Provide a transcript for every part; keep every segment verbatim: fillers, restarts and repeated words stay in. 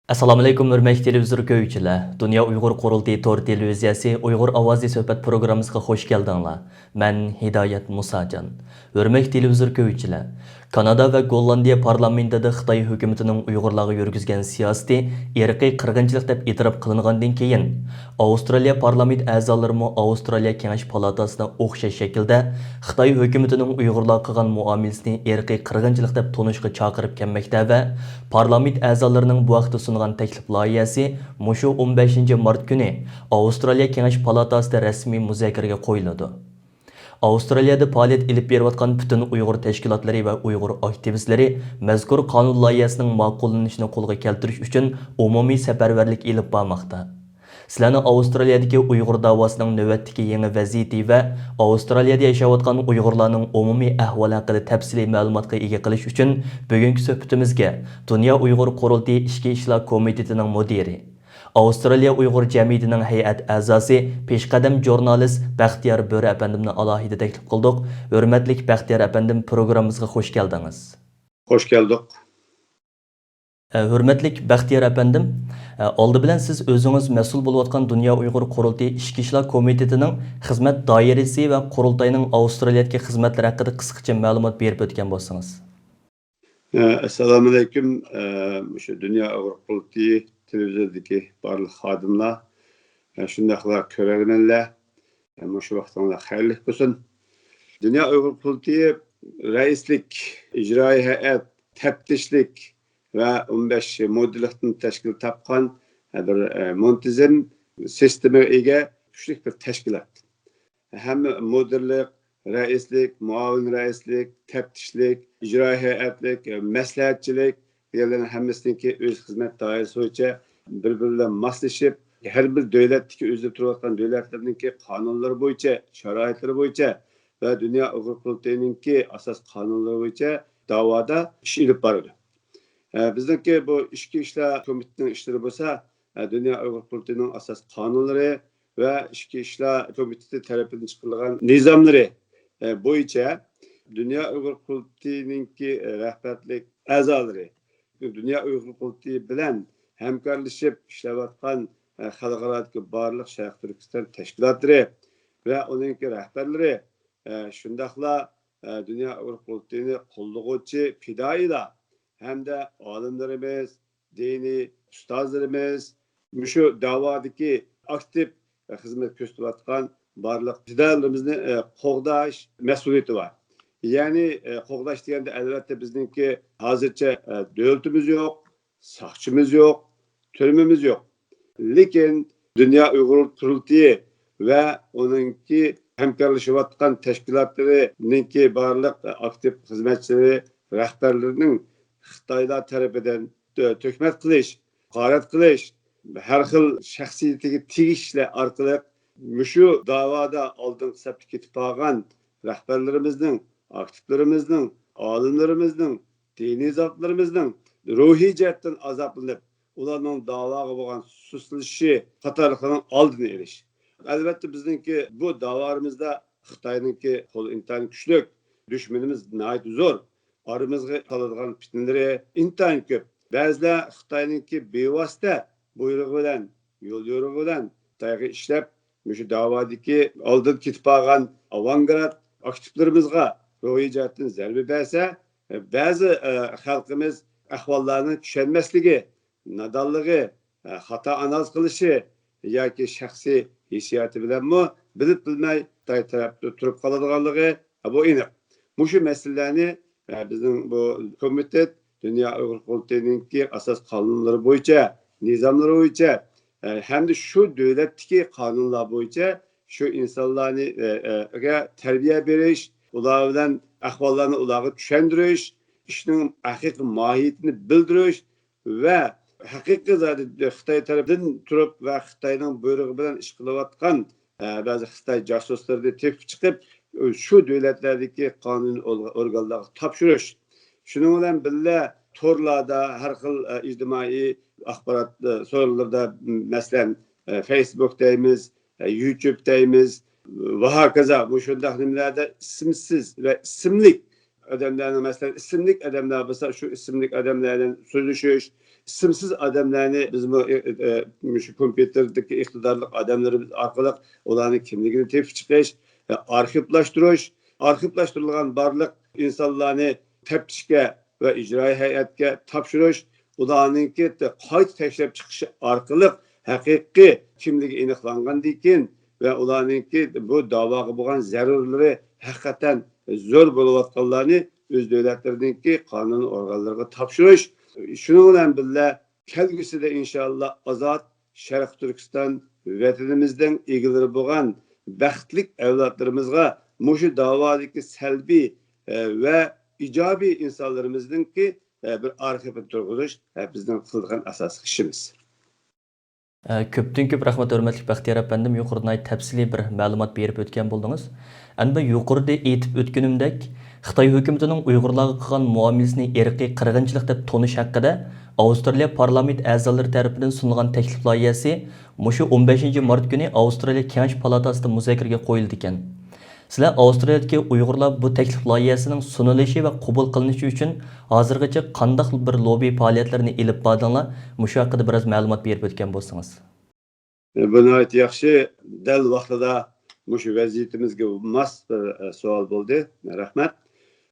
ئەسسالامۇئەلەيكۇم، ھۆرمەتلىك تېلېۋىزور كۆرگۈچىلەر! دۇنيا ئۇيغۇر قۇرۇلتىيى تور تېلېۋىزىيەسى ئۇيغۇر ئاۋازى سۆھبەت پروگراممىسىغا خوش كەلدىڭلار. مەن ھىدايەت مۇساجان. ھۆرمەتلىك تېلېۋىزور كۆرگۈچىلەر! كانادا ۋە گوللاندىيە پارلامېنتىدا خىتاي ھۆكۈمىتىنىڭ ئۇيغۇرلارغا يۈرگۈزگەن سىياسىتى ئىرقىي قىرغىنچىلىق دەپ ئېتىراپ قىلىنغاندىن كېيىن، ئاۋسترالىيە پارلامېنت ئەزالىرىمۇ ئاۋسترالىيە كېڭەش پالاتاسىدا ئوخشاش شەكىلدە خىتاي ھۆكۈمىتىنىڭ ئۇيغۇرلارغا قىلغان مۇئامىلىسىنى ئىرقىي قىرغىنچىلىق دەپ تونۇشقا چاقىرىپ كەلمەكتە ۋە پارلامېنت ئەزالىرىنىڭ بۇ ھەقتە سۇنغان تەكلىپ لايىھەسى مۇشۇ ئون بەشىنچى مارت كۈنى ئاۋسترالىيە كېڭەش پالاتاسىدا رەسمىي مۇزاكىرىگە قويۇلىدۇ. ئاۋسترالىيەدە پائالىيەت ئېلىپ بېرىۋاتقان پۈتۈن ئۇيغۇر تەشكىلاتلىرى ۋە ئۇيغۇر ئاكتىۋىستلىرى مەزكۇر قانۇن لايىھەسىنىڭ ماقۇللىنىشىنى قولغا كەلتۈرۈش ئۈچۈن ئومۇمىي سەپەرۋەرلىك ئېلىپ بارماقتا. سىلەرنى ئاۋسترالىيەدىكى ئۇيغۇر داۋاسىنىڭ نۆۋەتتىكى يېڭى ۋەزىيىتى ۋە ئاۋسترالىيەدە ياشاۋاتقان ئۇيغۇرلارنىڭ ئومۇمىي ئەھۋالى ھەققىدە تەپسىلىي مەلۇماتقا ئىگە قىلىش ئۈچۈن بۈگۈنكى سۆھبىتىمىزگە دۇنيا ئۇيغۇر قۇرۇلتىيى ئىچكى ئىشلار كومىتېتىنىڭ مۇدىرى، ئاۋسترالىيە ئۇيغۇر جەمئىيىتىنىڭ ھەيئەت ئەزاسى، پېشقەدەم ژۇرنالىست بەختىيار بۆرە ئەپەندىمنى ئالاھىدە تەكلىپ قىلدۇق. ھۆرمەتلىك بەختىيار ئەپەندىم، پروگراممىمىزغا خوش كەلدىڭىز. خوش كەلدۇق. ئە، ھۆرمەتلىك بەختىيار ئەپەندىم، ئە، ئالدى بىلەن سىز ئۆزىڭىز مەسئۇل بولۇۋاتقان دۇنيا ئۇيغۇر قۇرۇلتىيى ئىچكى ئىشلار كومىتېتىنىڭ خىزمەت دائىرىسى ۋە قۇرۇلتاينىڭ ئاۋسترالىيەدىكى خىزمەتلىرى ھەققىدە قىسقىچە مەلۇمات بېرىپ ئۆتكەن بولسىڭىز. ئە، ئەسسالامۇئەلەيكۇم. ئە، مۇشۇ دۇنيا ئۇيغۇر قۇرۇلتىيى تېلېۋىزورىدىكى بارلىق خادىملار، ئە، شۇنداقلا كۆرەرمەنلەر، ئە، مۇشۇ ۋاقتىڭلار خەيرلىك بولسۇن. دۇنيا ئۇيغۇر قۇرۇلتىيى رەئىسلىك، ئىجرائىي ھەيئەت، تەپتىشلىك ۋە ئون بەش مۇدىرلىقتىن تەشكىل تاپقان، ئە، بىر، ئە، مۇنتىزىم سىستېمىغا ئىگە كۈچلۈك بىر تەشكىلات. ھەممە مۇدىرلىق، رەئىسلىك، مۇئاۋىن رەئىسلىك، تەپتىشلىك، ئىجرائىي ھەيئەتلىك، مەسلىھەتچىلىك دېگەنلەرنىڭ ھەممىسىنىڭكى ئۆز خىزمەت دائىرىسى بويىچە بىر-بىرى بىلەن ماسلىشىپ، ھەر بىر دۆلەتتىكى ئۆزى تۇرۇۋاتقان دۆلەتلەرنىڭكى قانۇنلىرى بويىچە، شارائىتلىرى بويىچە ۋە دۇنيا ئۇيغۇر قۇرۇلتىيىنىڭكى ئاساس قانۇنلىرى بويىچە داۋادا ئىش ئېلىپ بارىدۇ. ئە، بىزنىڭكى بۇ ئىچكى ئىشلار كومىتېتىنىڭ ئىشلىرى بولسا، ئە، دۇنيا ئۇيغۇر قۇرۇلتىيىنىڭ ئاساس قانۇنلىرى ۋە ئىچكى ئىشلار كومىتېتى تەرىپىدىن چىقىرىلغان نىزاملىرى، ئە، بويىچە دۇنيا ئۇيغۇر قۇرۇلتىيىنىڭكى، ئە، رەھبەرلىك ئەزالىرى دۇنيا ئۇيغۇر قۇرۇلتىيى بىلەن ھەمكارلىشىپ ئىشلەۋاتقان، ئە، خەلقئارادىكى بارلىق شەرقىي تۈركىستان تەشكىلاتلىرى ۋە ئۇنىڭكى رەھبەرلىرى، ئە، شۇنداقلا، ئە، دۇنيا ئۇيغۇر قۇرۇلتىيىنى قوللىغۇچى پىدائىيلار ھەمدە ئالىملىرىمىز، دىنىي ئۇستازلىرىمىز، مۇشۇ داۋادىكى ئاكتىپ خىزمەت كۆرسىتىۋاتقان بارلىق پىدائىيلىرىمىزنى، ئە، قوغداش مەسئۇلىيىتى بار. يەنى، ئە، قوغداش دېگەندە، ئەلۋەتتە، بىزنىڭكى ھازىرچە، ئە، دۆلىتىمىز يوق، ساقچىمىز يوق، تۈرمىمىز يوق. لېكىن دۇنيا ئۇيغۇر قۇرۇلتىيى ۋە ئۇنىڭكى ھەمكارلىشىۋاتقان تەشكىلاتلىرىنىڭكى بارلىق ئاكتىپ خىزمەتچىلىرى، رەھبەرلىرىنىڭ خىتايلار تەرىپىدىن تۆ-، تۆھمەت قىلىش، ھاقارەت قىلىش، ھەر خىل شەخسىيىتىگە تېگىشلەر ئارقىلىق مۇشۇ داۋادا ئالدىنقى سەپتە كېتىپ قالغان رەھبەرلىرىمىزنىڭ، ئاكتىپلىرىمىزنىڭ، ئالىملىرىمىزنىڭ، دىنىي زاتلىرىمىزنىڭ روھىي جەھەتتىن ئازابلىنىپ، ئۇلارنىڭ داۋاغا بولغان سۇسلىشىشى قاتارلىقلارنىڭ ئالدىنى ئېلىش. ئەلۋەتتە، بىزنىڭكى بۇ داۋالىرىمىزدا خىتاينىڭكى قولى ئىنتايىن كۈچلۈك، دۈشمىنىمىز ناھايىتى زور. ئارىمىزغا سالىدىغان پىتنىلىرى ئىنتايىن كۆپ. بەزىلەر خىتاينىڭكى بىۋاسىتە بۇيرۇقى بىلەن، يول يورۇقى بىلەن خىتايغا ئىشلەپ، مۇشۇ داۋادىكى ئالدىدا كېتىپ قالغان ئاۋانگارت ئاكتىپلىرىمىزغا روھىي جەھەتتىن زەربە بەرسە، بەزى، ئە، خەلقىمىز ئەھۋاللارنى چۈشەنمەسلىكى، نادانلىقى، ئە، خاتا ئانالىز قىلىشى ياكى شەخسىي ھېسسىياتى بىلەنمۇ بىلىپ بىلمەي خىتاي تەرەپتە تۇرۇپ قالىدىغانلىقى، ئە، بۇ ئېنىق. مۇشۇ مەسىلىلەرنى، ئە، بىزنىڭ بۇ كومىتېت دۇنيا ئۇيغۇر قۇرۇلتىيىنىڭكى ئاساس قانۇنلىرى بويىچە، نىزاملىرى بويىچە، ئە، ھەمدە شۇ دۆلەتتىكى قانۇنلار بويىچە شۇ ئىنسانلارنى، ئە، ئە، گە تەربىيە بېرىش، ئۇلار بىلەن ئەھۋاللارنى ئۇلارغا چۈشەندۈرۈش، ئىشنىڭ ھەقىقىي ماھىيىتىنى بىلدۈرۈش ۋە ھەقىقىي زادى خىتاي تەرىپىدىن تۇرۇپ ۋە خىتاينىڭ بۇيرۇقى بىلەن ئىش قىلىۋاتقان، ئە، بەزى خىتاي جاسۇسلىرىنى تېپىپ چىقىپ، شۇ دۆلەتلەردىكى قانۇن ئورگا-، ئورگانلارغا تاپشۇرۇش. شۇنىڭ بىلەن بىللە، تورلاردا، ھەر خىل، ئە، ئىجتىمائىي ئاخبارات، ئە، سورۇنلىرىدا، مەسىلەن، ئە، فېيسبۇك دەيمىز، ئە، يۇتۇب دەيمىز، ۋە ھاكازا مۇشۇنداق نېمىلەردە ئىسىمسىز ۋە ئىسىملىك، ئادەملەرنىڭ، مەسىلەن، ئىسىملىك ئادەملەر بولسا، شۇ ئىسىملىك ئادەملەر بىلەن سۆزلىشىش، ئىسىمسىز ئادەملەرنى بىزمۇ، ئە، ئە، مۇشۇ كومپيۇتېردىكى ئىقتىدارلىق ئادەملىرىمىز ئارقىلىق ئۇلارنىڭ كىملىكىنى تېپىپ چىقىش، ئە، ئارخىپلاشتۇرۇش، ئارخىپلاشتۇرۇلغان بارلىق ئىنسانلارنى تەپتىشكە ۋە ئىجرائىي ھەيئەتكە تاپشۇرۇش، ئۇلارنىڭكى قايتا تەكشۈرۈپ چىقىشى ئارقىلىق ھەقىقىي كىملىكى ئېنىقلانغاندىن كېيىن ۋە ئۇلارنىڭكى بۇ داۋاغا بولغان زەرۇرلىرى ھەقىقەتەن زور بولۇۋاتقانلارنى ئۆز دۆلەتلىرىنىڭكى قانۇن ئورگانلىرىغا تاپشۇرۇش. شۇنىڭ بىلەن بىللە، كەلگۈسىدە ئىنشاللا ئازاد شەرقىي تۈركىستان ۋەتىنىمىزنىڭ ئىگىلىرى بولغان بەختلىك ئەۋلادلىرىمىزغا مۇشۇ داۋادىكى سەلبىي، ئە، ۋە ئىجابىي ئىنسانلىرىمىزنىڭكى، ئە، بىر ئارخىپىنى تۇرغۇزۇش، ئە، بىزنىڭ قىلىدىغان ئاساسلىق ئىشىمىز. ئە، كۆپتىن كۆپ رەھمەت، ھۆرمەتلىك بەختىيار ئەپەندىم، يۇقىرىدا ناھايىتى تەپسىلىي بىر مەلۇمات بېرىپ ئۆتكەن بولدىڭىز. ئەمدى يۇقىرىدا ئېيتىپ ئۆتكىنىمدەك، خىتاي ھۆكۈمىتىنىڭ ئۇيغۇرلارغا قىلغان مۇئامىلىسىنى ئىرقىي قىرغىنچىلىق دەپ تونۇش ھەققىدە ئاۋسترالىيە پارلامېنت ئەزالىرى تەرىپىدىن سۇنۇلغان تەكلىپ لايىھەسى مۇشۇ ئون بەشىنچى مارت كۈنى ئاۋسترالىيە كېڭەش پالاتاسىدا مۇزاكىرىگە قويۇلىدىكەن. سىلەر ئاۋسترالىيەدىكى ئۇيغۇرلار بۇ تەكلىپ لايىھەسىنىڭ سۇنۇلۇشى ۋە قوبۇل قىلىنىشى ئۈچۈن ھازىرغىچە قانداق بىر لوببى پائالىيەتلىرىنى ئېلىپ باردىڭلار؟ مۇشۇ ھەققىدە بىراز مەلۇمات بېرىپ ئۆتكەن بولسىڭىز. بۇ ناھايىتى ياخشى، دەل ۋاقتىدا مۇشۇ ۋەزىيىتىمىزگە ماس بىر، ئە، سوئال بولدى. رەھمەت.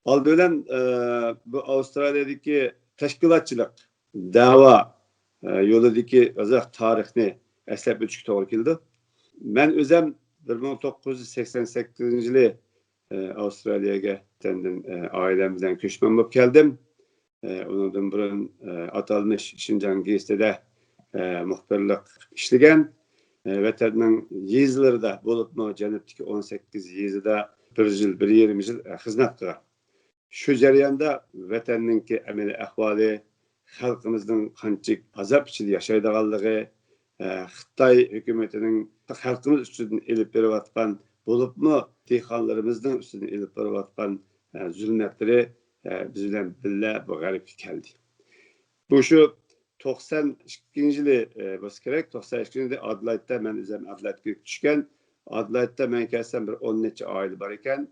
ئالدى بىلەن، ئە، بۇ ئاۋسترالىيەدىكى تەشكىلاتچىلىق دەۋا، ئە، يولىدىكى ئۇزاق تارىخنى ئەسلەپ ئۆتۈشكە توغرا كېلىدۇ. مەن ئۆزەم بىر مىڭ توققۇز يۈز سەكسەن سەككىزىنچى يىلى، ئە، ئاۋسترالىيەگە ۋەتەندىن، ئە، ئائىلەم بىلەن كۆچمەن بولۇپ كەلدىم. ئۇنىڭدىن بۇرۇن ئاتالمىش شىنجاڭ گېزىتىدە مۇخبىرلىق ئىشلىگەن. ۋەتەننىڭ يېزىلىرىدا، بولۇپمۇ جەنۇبتىكى ئون سەككىز يېزىدا بىر يىل، بىر يېرىم يىل خىزمەت قىلغان. شۇ جەرياندا ۋەتەننىڭكى ئەمەلىي ئەھۋالى، خەلقىمىزنىڭ قانچىلىك ئازاب ئىچىدە ياشايدىغانلىقى، خىتاي ھۆكۈمىتىنىڭ خەلقىمىز ئۈستىدىن ئېلىپ بېرىۋاتقان، بولۇپمۇ دېھقانلىرىمىزنىڭ ئۈستىدىن ئېلىپ بېرىۋاتقان زۇلمەتلىرى بىز بىلەن بىللە بۇ غەربكە كەلدى. بۇ شۇ توقسان ئىككىنچى يىلى بولسا كېرەك، توقسان ئىككىنچى يىلى ئادېلايدتا، مەن ئۆزۈم ئادېلايدقا كۆچۈپ چۈشكەن. ئادېلايدتا مەن كەلسەم بىر ئون نەچچە ئائىلە بار ئىكەن.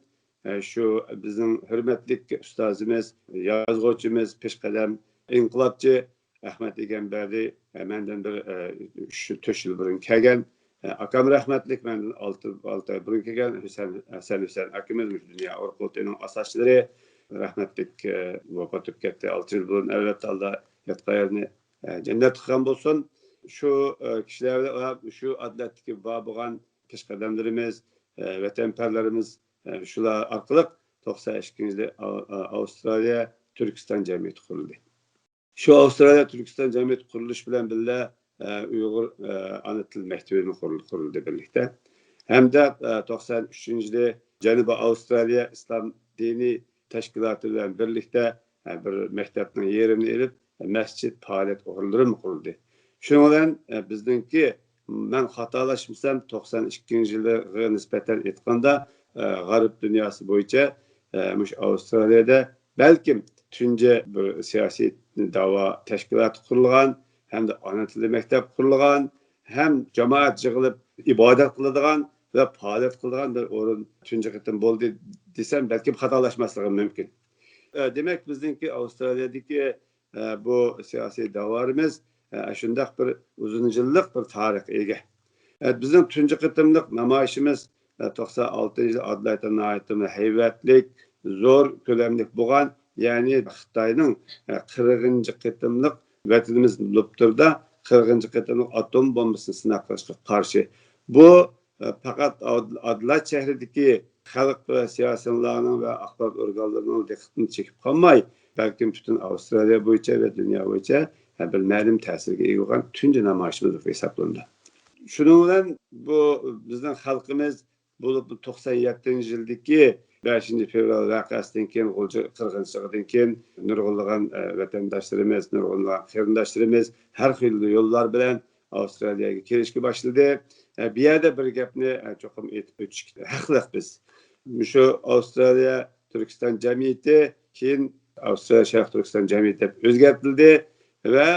شۇ بىزنىڭ ھۆرمەتلىك ئۇستازىمىز، يازغۇچىمىز، پېشقەدەم ئىنقىلابچى ئەخمەت ئىگەمبەردى مەندىن بىر ئۈچ، تۆت يىل بۇرۇن كەلگەن. ئاكام رەھمەتلىك مەندىن ئالتە، ئالتە ئاي بۇرۇن كەلگەن. ھۈسەن، ھەسەن ھۈسەن ئاكىمىز مۇشۇ دۇنيا ئۇرۇق قۇرۇلتىيىنىڭ ئاساسچىلىرى، رەھمەتلىك، ۋاپات بولۇپ كەتتى. ئالتە يىل بۇرۇن، ئەلۋەتتە، ئاللا ياتقان يېرىنى جەننەت قىلغان بولسۇن. شۇ كىشىلەر بىلەن شۇ ئادېلايدتىكى بار بولغان پېشقەدەملىرىمىز، ۋەتەنپەرلىرىمىز، شۇلار ئارقىلىق توقسان ئىككىنچى يىلى ئاۋسترالىيە تۈركىستان جەمئىيىتى قۇرۇلدى. شۇ ئاۋسترالىيە تۈركىستان جەمئىيىتى قۇرۇلۇشى بىلەن بىللە، ئە، ئۇيغۇر، ئە، ئانا تىل مەكتىپىمۇ قۇرۇل-، قۇرۇلدى بىرلىكتە. ھەمدە، ئە، توقسان ئۈچىنچى يىلى جەنۇبىي ئاۋسترالىيە ئىسلام دىنىي تەشكىلاتى بىلەن بىرلىكتە، ئە، بىر مەكتەپنىڭ يېرىمىنى ئېلىپ، مەسچىت پائالىيەت ئورۇنلىرىمۇ قۇرۇلدى. شۇنىڭ بىلەن، ئە، بىزنىڭكى، مەن خاتالاشمىسام، توقسان ئىككىنچى يىلىغا نىسبەتەن ئېيتقاندا، ئە، غەرب دۇنياسى بويىچە، ئە، مۇشۇ ئاۋسترالىيەدە بەلكىم تۇنجى بىر سىياسىي داۋا تەشكىلاتى قۇرۇلغان ھەمدە ئانا تىلى مەكتەپ قۇرۇلغان ھەم جامائەت يىغىلىپ ئىبادەت قىلىدىغان ۋە پائالىيەت قىلىدىغان بىر ئورۇن تۇنجى قېتىم بولدى دېسەم، بەلكىم خاتالاشماسلىقىم مۇمكىن. ئە، دېمەك، بىزنىڭكى ئاۋسترالىيەدىكى، ئە، بۇ سىياسىي داۋالىرىمىز، ئە، شۇنداق بىر ئۇزۇن يىللىق بىر تارىخقا ئىگە. ئە، بىزنىڭ تۇنجى قېتىملىق نامايىشىمىز، ئە، توقسان ئالتىنچى يىل ئادېلايدتا ناھايىتى ھەيۋەتلىك، زور كۆلەملىك بولغان، يەنى خىتاينىڭ، ئە، قىرىقىنچى قېتىملىق ۋەتىنىمىز لوپنۇردا قىرىقىنچى قېتىملىق ئاتوم بومبىسىنى سىناق قىلىشقا قارشى. بۇ، ئە، پەقەت ئاد-، ئادېلايد شەھىرىدىكى خەلق ۋە سىياسىيونلارنىڭ ۋە ئاخبارات ئورگانلىرىنىڭ دىققىتىنى چېكىپ قالماي، بەلكىم پۈتۈن ئاۋسترالىيە بويىچە ۋە دۇنيا بويىچە، ئە، بىر مەلۇم تەسىرگە ئىگە بولغان تۇنجى نامايىشىمىز بولۇپ ھېسابلىنىدۇ. شۇنىڭ بىلەن بۇ بىزنىڭ خەلقىمىز، بولۇپمۇ توقسان يەتتىنچى يىلدىكى بەشىنچى فېۋرال ۋەقەسىدىن كېيىن، غۇلجا قىرغىنچىلىقىدىن كېيىن نۇرغۇنلىغان، ئە، ۋەتەنداشلىرىمىز، نۇرغۇنلىغان قېرىنداشلىرىمىز ھەر خىل يوللار بىلەن ئاۋسترالىيەگە كېلىشكە باشلىدى. ئە، بۇ يەردە بىر گەپنى، ئە، چوقۇم ئېيتىپ ئۆتۈشكە ھەقلىق بىز. مۇشۇ ئاۋسترالىيە تۈركىستان جەمئىيىتى كېيىن ئاۋسترالىيە شەرقىي تۈركىستان جەمئىيىتى دەپ ئۆزگەرتىلدى ۋە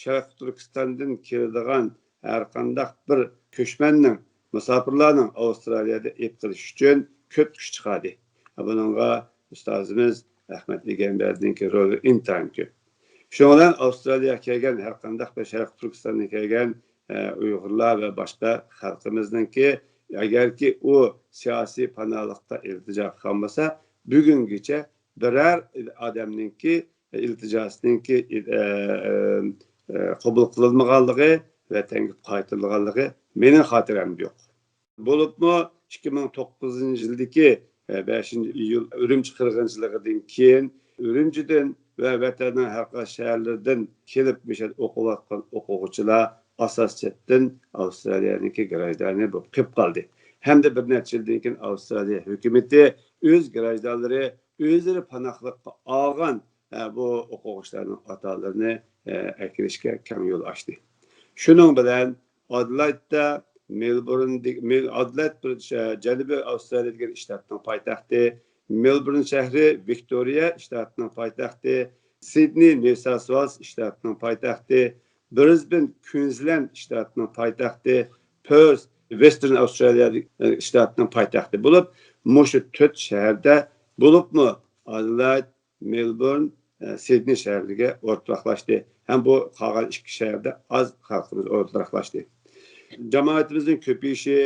شەرقىي تۈركىستاندىن كېلىدىغان ھەر قانداق بىر كۆچمەننىڭ، مۇساپىرلارنىڭ ئاۋسترالىيەدە ئېلىپ قېلىش ئۈچۈن كۆپ كۈچ چىقاردى. بۇنىڭغا ئۇستازىمىز ئەخمەت ئىگەمبەردىنكى رولى ئىنتايىن كۆپ. شۇنىڭ بىلەن ئاۋسترالىيەگە كەلگەن ھەر قانداق بىر شەرقىي تۈركىستاندىن كەلگەن، ئە، ئۇيغۇرلار ۋە باشقا خەلقىمىزنىڭكى، ئەگەركى ئۇ سىياسىي پاناھلىققا ئىلتىجا قىلغان بولسا، بۈگۈنگىچە بىرەر ئادەمنىڭكى ئىلتىجاسىنىڭكى، ئە، ئە، ئە، قوبۇل قىلىنمىغانلىقى، ۋەتەنگە قايتۇرۇلغانلىقى مېنىڭ خاتىرەمدە يوق. بولۇپمۇ ئىككى مىڭ توققۇزىنچى يىلدىكى، ئە، بەشىنچى ئىيۇل ئۈرۈمچى قىرغىنچىلىقىدىن كېيىن ئۈرۈمچىدىن ۋە ۋەتەننىڭ ھەر قايسى شەھەرلىرىدىن كېلىپ مۇشۇ يەردە ئوقۇۋاتقان ئوقۇغۇچىلار ئاساسىي جەھەتتىن ئاۋسترالىيەنىڭكى گراژدانى بولۇپ قېلىپ قالدى. ھەمدە بىر نەچچە يىلدىن كېيىن ئاۋسترالىيە ھۆكۈمىتى ئۆز گراژدانلىرى ئۆزلىرى پاناھلىققا ئالغان، ئە، بۇ ئوقۇغۇچىلارنىڭ ئاتا-ئانىلىرىنى، ئە، ئەكىرىشكە كەڭ يول ئاچتى. شۇنىڭ بىلەن ئادېلايدتا، مېلبورن دېگ-، مېل-، ئادېلايد بىر ش-، جەنۇبىي ئاۋسترالىيە دېگەن شتاتنىڭ پايتەختى، مېلبورن شەھىرى، ۋىكتورىيە شتاتىنىڭ پايتەختى، سىدنېي، نيۇ ساوس ۋېلس شتاتىنىڭ پايتەختى، برىزبېن، كۇئىنسلەند شتاتىنىڭ پايتەختى، پېرس، ۋېستېرن ئاۋسترالىيە، ئە، شتاتىنىڭ پايتەختى بولۇپ، مۇشۇ تۆت شەھەردە بولۇپمۇ ئادېلايد، مېلبورن، ئە، سىدنېي شەھەرلىرىگە ئورتاقلاشتى. ھەم بۇ قالغان ئىككى شەھەردە ئاز خەلقىمىز ئورتاقلاشتى. جامائىتىمىزنىڭ كۆپىيىشى،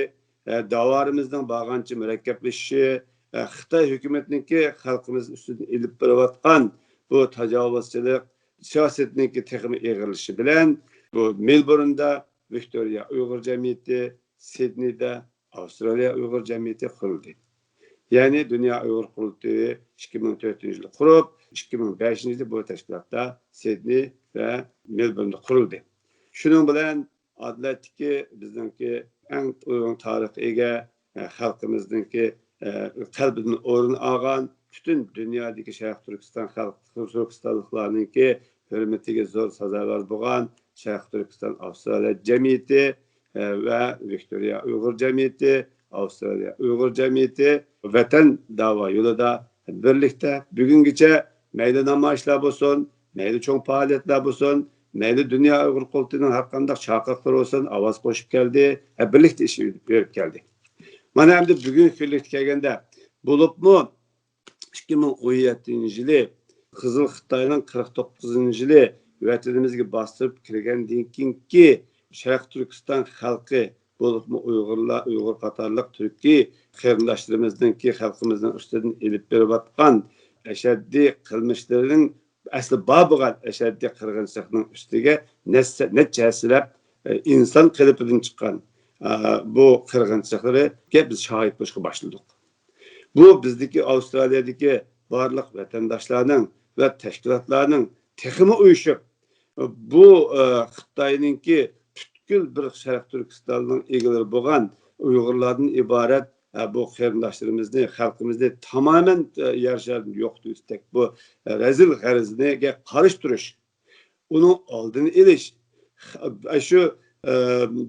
ئە، داۋالىرىمىزنىڭ بارغانچە مۇرەككەپلىشىشى، ئە، خىتاي ھۆكۈمىتىنىڭكى خەلقىمىز ئۈستىدىن ئېلىپ بېرىۋاتقان بۇ تاجاۋۇزچىلىق سىياسىتىنىڭكى تېخىمۇ ئېغىرلىشىشى بىلەن، بۇ مېلبورندا ۋىكتورىيە ئۇيغۇر جەمئىيىتى، سىدنېيدا ئاۋسترالىيە ئۇيغۇر جەمئىيىتى قۇرۇلدى. يەنى دۇنيا ئۇيغۇر قۇرۇلتىيى ئىككى مىڭ تۆتىنچى يىلى قۇرۇپ، ئىككى مىڭ بەشىنچى يىلى بۇ تەشكىلاتتا سىدنېي ۋە مېلبورندا قۇرۇلدى. شۇنىڭ بىلەن ئادېلايدتىكى بىزنىڭكى ئەڭ ئۇزۇن تارىخقا ئىگە، ئە، خەلقىمىزنىڭكى، ئە، قەلبىدىن ئورۇن ئالغان، پۈتۈن دۇنيادىكى شەرقىي تۈركىستان خەلق، تۈركىستانلىقلارنىڭكى ھۆرمىتىگە زور سازاۋەر بولغان شەرقىي تۈركىستان ئاۋسترالىيە جەمئىيىتى، ئە، ۋە ۋىكتورىيە ئۇيغۇر جەمئىيىتى، ئاۋسترالىيە ئۇيغۇر جەمئىيىتى ۋەتەن داۋا يولىدا بىرلىكتە بۈگۈنگىچە مەيلى نامايىشلار بولسۇن، مەيلى چوڭ پائالىيەتلەر بولسۇن، مەيلى دۇنيا ئۇيغۇر قۇرۇلتىيىنىڭ ھەر قانداق چاقىرىقلىرى بولسۇن، ئاۋاز قوشۇپ كەلدى، ھە، بىرلىكتە ئىش ئېلىپ كەلدى. مانا ئەمدى بۈگۈنكى كۈنلۈككە كەلگەندە، بولۇپمۇ ئىككى مىڭ ئون يەتتىنچى يىلى قىزىل خىتاينىڭ قىرىق توققۇزىنچى يىلى ۋەتىنىمىزگە باستۇرۇپ كىرگەندىن كېيىنكى شەرقىي تۈركىستان خەلقى، بولۇپمۇ ئۇيغۇرلار، ئۇيغۇر قاتارلىق تۈركىي قېرىنداشلىرىمىزنىڭكى خەلقىمىزنىڭ ئۈستىدىن ئېلىپ بېرىۋاتقان ئەشەددىي قىلمىشلىرىنىڭ ئەسلى بار بولغان ئەشەددىي قىرغىنچىلىقنىڭ ئۈستىگە نەچچە، نەچچە ھەسسىلەپ، ئە، ئىنسان قېلىپىدىن چىققان، ئە، بۇ قىرغىنچىلىقلىرىگە بىز شاھىت بولۇشقا باشلىدۇق. بۇ بىزدىكى ئاۋسترالىيەدىكى بارلىق ۋەتەنداشلارنىڭ ۋە تەشكىلاتلارنىڭ تېخىمۇ ئۇيۇشۇپ، بۇ، ئە، خىتاينىڭكى پۈتكۈل بىر شەرقىي تۈركىستاننىڭ ئىگىلىرى بولغان ئۇيغۇرلاردىن ئىبارەت، ئە، بۇ قېرىنداشلىرىمىزنى، خەلقىمىزنى تامامەن، ئە، يەر شارىدىن يوقىتىۋېتىشتەك بۇ، ئە، رەزىل غەرىزىگە قارشى تۇرۇش، ئۇنىڭ ئالدىنى ئېلىش، ئە، شۇ، ئە،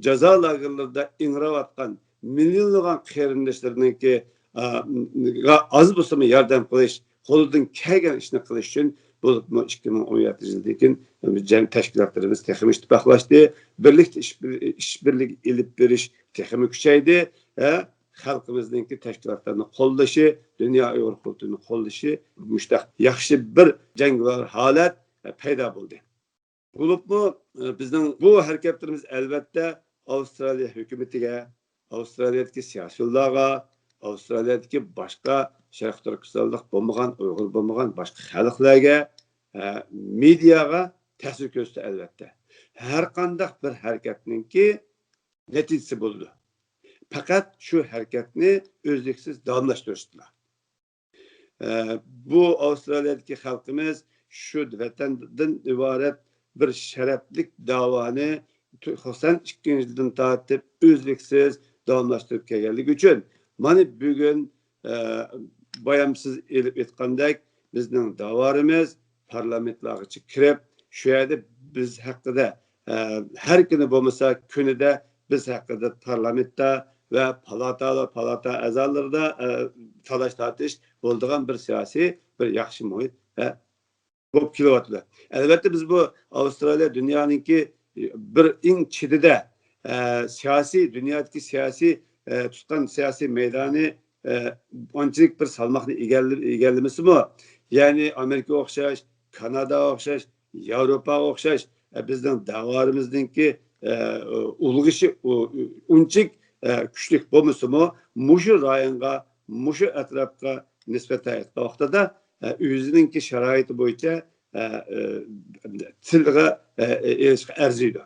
جازا لاگېرلىرىدا ئىڭراۋاتقان مىليونلىغان قېرىنداشلىرىنىڭكى، ئا، ئاز بولسىمۇ ياردەم قىلىش، قولىدىن كەلگەن ئىشنى قىلىش ئۈچۈن، بولۇپمۇ ئىككى مىڭ ئون يەتتىنچى يىلدىن كېيىن جەم تەشكىلاتلىرىمىز تېخىمۇ ئىتتىپاقلاشتى. بىرلىكتە ئىش، ئىشبىرلىكى ئېلىپ بېرىش تېخىمۇ كۈچەيدى. ھە، خەلقىمىزنىڭكى تەشكىلاتلارنى قوللىشى، دۇنيا ئۇيغۇر قۇرۇلتىيىنى قوللىشى، مۇشۇنداق ياخشى بىر جەڭگىۋار ھالەت، ئە، پەيدا بولدى. بولۇپمۇ، ئە، بىزنىڭ بۇ ھەرىكەتلىرىمىز ئەلۋەتتە ئاۋسترالىيە ھۆكۈمىتىگە، ئاۋسترالىيەدىكى سىياسىيونلارغا، ئاۋسترالىيەدىكى باشقا شەرقىي تۈركىستانلىق بولمىغان، ئۇيغۇر بولمىغان باشقا خەلقلەرگە، ئە، مېدىياغا تەسىر كۆرسىتىدۇ ئەلۋەتتە. ھەر قانداق بىر ھەرىكەتنىڭكى نەتىجىسى بولىدۇ. پەقەت شۇ ھەرىكەتنى ئۈزلۈكسىز داۋاملاشتۇرۇشتىلا. ئە، بۇ ئاۋسترالىيەدىكى خەلقىمىز شۇ ۋەتەندىن ئىبارەت بىر شەرەپلىك داۋانى توقسان ئىككىنچى يىلدىن تارتىپ ئۈزلۈكسىز داۋاملاشتۇرۇپ كەلگەنلىكى ئۈچۈن، مانا بۈگۈن، ئە، بايام سىز ئېلىپ ئېيتقاندەك، بىزنىڭ داۋالىرىمىز پارلامېنتلارغىچە كىرىپ، شۇ يەردە بىز ھەققىدە، ئە، ھەر كۈنى بولمىسا، كۈنىدە بىز ھەققىدە پارلامېنتتا ۋە پالاتا ۋە پالاتا ئەزالىرىدا، ئە، تالاش-تارتىش بولىدىغان بىر سىياسىي، بىر ياخشى مۇھىت، ئە، بولۇپ كېلىۋاتىدۇ. ئەلۋەتتە، بىز بۇ ئاۋسترالىيە دۇنيانىڭكى بىر ئەڭ چېتىدە، ئە، سىياسىي، دۇنيادىكى سىياسىي، ئە، تۇتقان سىياسىي مەيدانى، ئە، ئانچىلىك بىر سالماقنى ئىگىلە-، ئىگىلىمىسىمۇ، يەنى ئامېرىكىغا ئوخشاش، كاناداغا ئوخشاش، ياۋروپاغا ئوخشاش، ئە، بىزنىڭ دەۋرىمىزنىڭكى، ئە، ئۇلغىشى ئۇ-، ئۇنچىك، ئە، كۈچلۈك بولمىسىمۇ، مۇشۇ رايونغا، مۇشۇ ئەتراپقا نىسبەتەن ئېيتقان ۋاقتىدا، ئە، ئۆزىنىڭكى شارائىتى بويىچە، ئە، ئە، تىلغا، ئە، ئېلىشقا ئەرزىيدۇ.